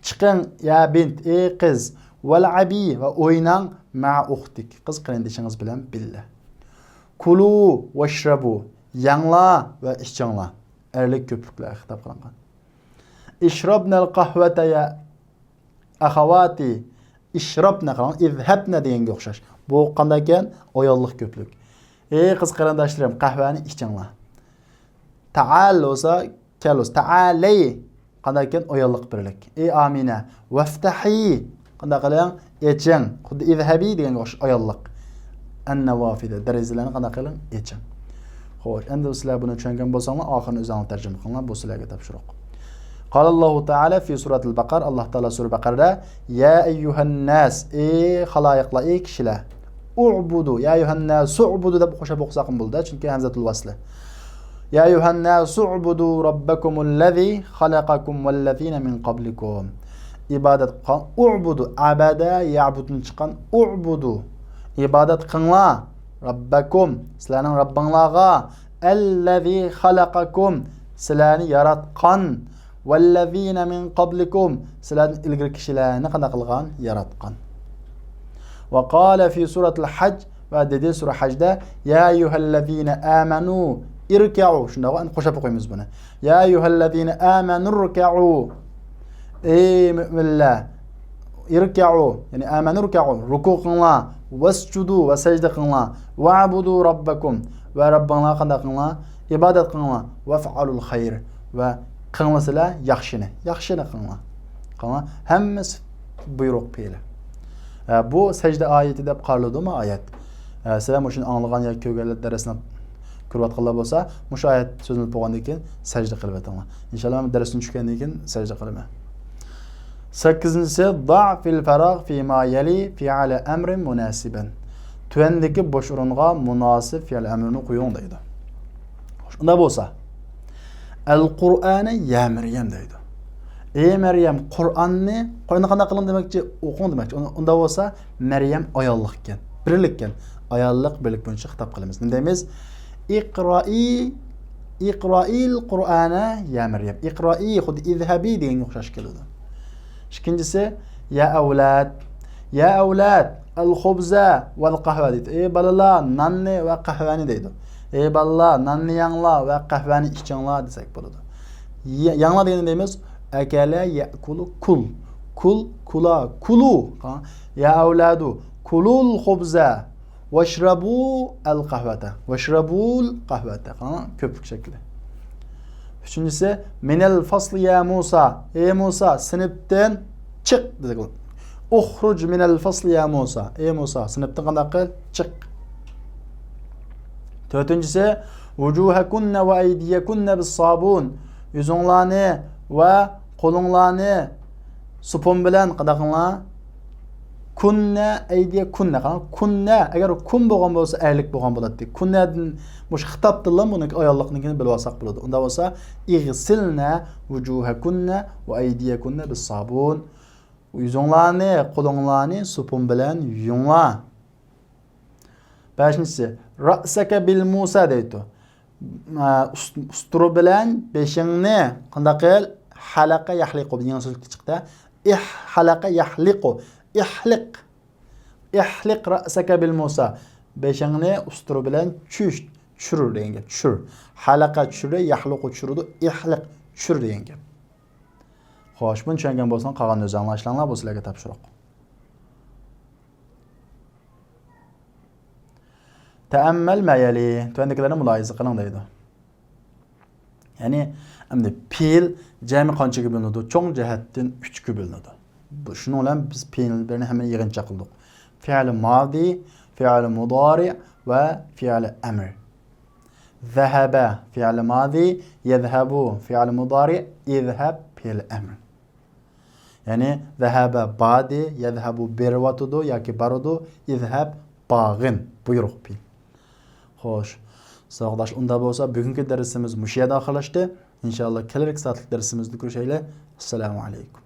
چىقىڭ، يا بىنت، ئى قىز، ۋەلئەبى، ۋە ئويناڭ، مەئە ئۇختىك، قىز قېرىندىشىڭىز بىلەن بىللە. كۇلۇ ۋەشرەبۇ، يەڭلار ۋە ئىچىڭلار. ئەرلىك كۆپلۈكلەرگە خىتاب قىلىنغان. ئىشرابنەل قەھۋەتە يا ئەخەۋاتى. ئىشرابنە، قاراڭ، ئىزھەبنە دېگەنگە ئوخشاش. بۇ قانداق ئىكەن؟ ئاياللىق كۆپلۈك. ئى قىز قېرىنداشلىرىم، قەھۋەنى ئىچىڭلار. تەئال بولسا، كەل بولسا. تەئالەي. قانداق ئىكەن؟ ئاياللىق بىرلىك. ئى ئامىنە. ۋەفتەھى. قانداق قىلىڭ؟ ئېچىڭ. خۇددى ئىزھەبى دېگەنگە ئوخشاش ئاياللىق. ئەننەۋافىدە. دېرىزىلەرنى قانداق قىلىڭ؟ ئېچىڭ. خوش، ئەمدى سىلەر بۇنى چۈشەنگەن بولساڭلار، ئاخىرىنى ئۆزۈڭلار تەرجىمە قىلىڭلار، بۇ سىلەرگە تاپشۇرۇق. قالاللاھۇ تەئالە فى سۇرەتىل بەقەرە، ئاللا تائالا سۈرە بەقەرىدە، يا ئەييۇھەنناس، ئى خالايىقلار، ئى كىشىلەر، ئۇبۇدۇ، يا ئەييۇھەنناسۇ ئۇبۇدۇ دەپ قوشۇپ ئوقۇساقمۇ بولىدۇ، چۈنكى ھەمزەتۇل ۋەسلى. يا ئەييۇھەنناسۇ ئۇبۇدۇ رەببەكۇمۇللەزى خەلەقەكۇم ۋەللەزىنە مىن قەبلىكۇم. ئىبادەت قىلىڭ. ئۇبۇدۇ، ئەبەدە يەبۇدتىن چىققان ئۇبۇدۇ. ئىبادەت قىلىڭلار. رەببەكۇم، سىلەرنىڭ رەببىڭلارغا. ئەللەزى خەلەقەكۇم، سىلەرنى ياراتقان. ۋەللەزىنە مىن قەبلىكۇم، سىلەردىن ئىلگىرى كىشىلەرنى قانداق قىلغان؟ ياراتقان. ۋە قالە فى سۇرەتىل ھەج، ۋە دېدى سۈرە ھەجدە، يا ئەييۇھەللەزىنە ئامەنۇ ئىركەئۇ. شۇنداققۇ، ئەمدى قوشۇپ ئوقۇيمىز بۇنى. يا ئەييۇھەللەزىنە ئامەنۇ ئىركەئۇ. ئەي مۆمىنلەر، ئىركەئۇ، يەنى ئامەنۇ ئىركەئۇ، رۇكۇ قىلىڭلار، ۋەسجۇدۇ، ۋە سەجدە قىلىڭلار، ۋەئبۇدۇ رەببەكۇم، ۋە رەببىڭلارغا قانداق قىلىڭلار؟ ئىبادەت قىلىڭلار، ۋەفئەلۇل خەير، ۋە قىلىڭلار سىلەر ياخشىنى، ياخشىنى قىلىڭلار. قىلىڭلار، ھەممىسى بۇيرۇق پېئىلى. ھە، بۇ سەجدە ئايىتى دەپ قارىلىدۇ ما ئايەت. ھە، سىلەر مۇشۇنى ئاڭلىغان ياكى كۆرگەنلەر دەرسنى كۆرۈۋاتقانلار بولسا، مۇشۇ ئايەت سۆزلىنىپ بولغاندىن كېيىن سەجدە قىلىۋېتىڭلار. ئىنشاللا، مەن دەرستىن چۈشكەندىن كېيىن سەجدە قىلىمەن. سەككىزىنچىسى، ضع في الفراغ فيما يلي فعل أمر مناسبا. تۆۋەندىكى بوش ئورۇنغا مۇناسىپ فېئىل ئەمرىنى قويۇڭ دەيدۇ. شۇنداق بولسا، القرآن يا مريم دەيدۇ. ئەي مەريەم، قۇرئاننى، قۇرئاننى قانداق قىلىڭ دېمەكچى؟ ئوقۇڭ دېمەكچى. ئۇن-، ئۇنداق بولسا، مەريەم ئاياللىق ئىكەن، بىرلىك ئىكەن. ئاياللىق، بىرلىك بويىچە خىتاب قىلىمىز. نېمە دەيمىز؟ اقرائي، اقرائىل قۇرئانە يا مەريەم. ئىقرائى خۇددى ئىزھەبى دېگەنگە ئوخشاش كېلىدۇ. ئىككىنچىسى، يا ئەۋلاد، يا ئەۋلاد، ئەل خۇبزە ۋەل قەھۋە دەيدۇ. ئەي بالىلار، ناننى ۋە قەھۋەنى دەيدۇ. ئەي بالىلار، ناننى يەڭلار ۋە قەھۋەنى ئىچىڭلار دېسەك بولىدۇ. يە-، يەڭلار دېگەندە دەيمىز، ئەكەلە يەئكۇلۇ كۇل. كۇل، كۇلا، كۇلۇ. قاراڭ. يا ئەۋلادۇ، كۇلۇل خۇبزە، ۋەشرەبۇ ئەل قەھۋەتە. ۋەشرەبۇل قەھۋەتە. قاراڭ، كۆپلۈك شەكلى. ئۈچىنچىسى، مىنەل فەسلى يا مۇسا. ئەي مۇسا، سىنىپتىن چىق دېدۇق. ئۇخرۇج مىنەل فەسلى يا مۇسا. ئەي مۇسا، سىنىپتىن قانداق قىل؟ چىق. تۆتىنچىسى، ۋۇجۇھەكۇننە ۋە ئەيدىيەكۇننە بىس سابۇن. يۈزۈڭلارنى ۋە قولۇڭلارنى سوپۇن بىلەن قانداق قىلىڭلار؟ كۇننە، ئەيدىيەكۇننە. قاراڭ، كۇننە، ئەگەر كۇن بولغان بولسا، ئەرلىك بولغان بولاتتى. كۇننەدىن مۇشۇ خىتابتىنلا بۇنىڭكى ئاياللىقنىڭكىنى بىلىۋالساق بولىدۇ. ئۇنداق بولسا، ئىغسىلنە ۋۇجۇھەكۇننە ۋە ئەيدىيەكۇننە بىس سابۇن. يۈزۈڭلارنى، قولۇڭلارنى سوپۇن بىلەن يۇيۇڭلار. بەشىنچىسى، رەئسەكە بىل مۇسا دەيدۇ. ئە، ئۇس-، ئۇستۇرا بىلەن بېشىڭنى قانداق قىل؟ ھەلەقە يەھلىقۇ. يېڭى سۆزلۈككە چىقتى. ئىھ، ھەلەقە يەھلىقۇ. ئىھلىق. ئىھلىق رەئسەكە بىل مۇسا. بېشىڭنى ئۇستۇرا بىلەن چۈش، چۈشۈر دېگەن گەپ. چۈشۈر. ھەلەقە چۈشۈردى، يەھلۇقۇ چۈشۈرىدۇ، ئىھلىق چۈشۈر دېگەن گەپ. خوش، بۇنى چۈشەنگەن بولساڭ، قالغاننى ئۆزۈڭلار ئىشلەڭلار، بۇ سىلەرگە تاپشۇرۇق. تەئەممەل ما يەلى، تۆۋەندىكىلەرنى مۇلاھىزە قىلىڭ دەيدۇ. يەنى، ئەمدى پېئىل جەمئىي قانچىگە بۆلۈنىدۇ؟ چوڭ جەھەتتىن ئۈچكە بۆلۈنىدۇ. بۇ، شۇنىڭ بىلەن بىز پېئىللەرنى ھەممىنى يىغىنچاق قىلدۇق. فېئىل مادى، فېئىل مۇدارى ۋە فېئىل ئەمر. زەھەبە، فېئىل مادى، يەزھەبۇ، فېئىل مۇدارى، ئىزھەب، فېئىل ئەمر. يەنى، زەھەبە باردى، يەزھەبۇ بېرىۋاتىدۇ ياكى بارىدۇ، ئىزھەب بارغىن، بۇيرۇق پېئىل. خوش، ساۋاقداش، ئۇنداق بولسا، بۈگۈنكى دەرسىمىز مۇشۇ يەردە ئاخىرلاشتى. ئىنشائاللا، كېلەركى سائەتلىك دەرسىمىزدە كۆرۈشەيلى. ئەسسالامۇ ئەلەيكۇم.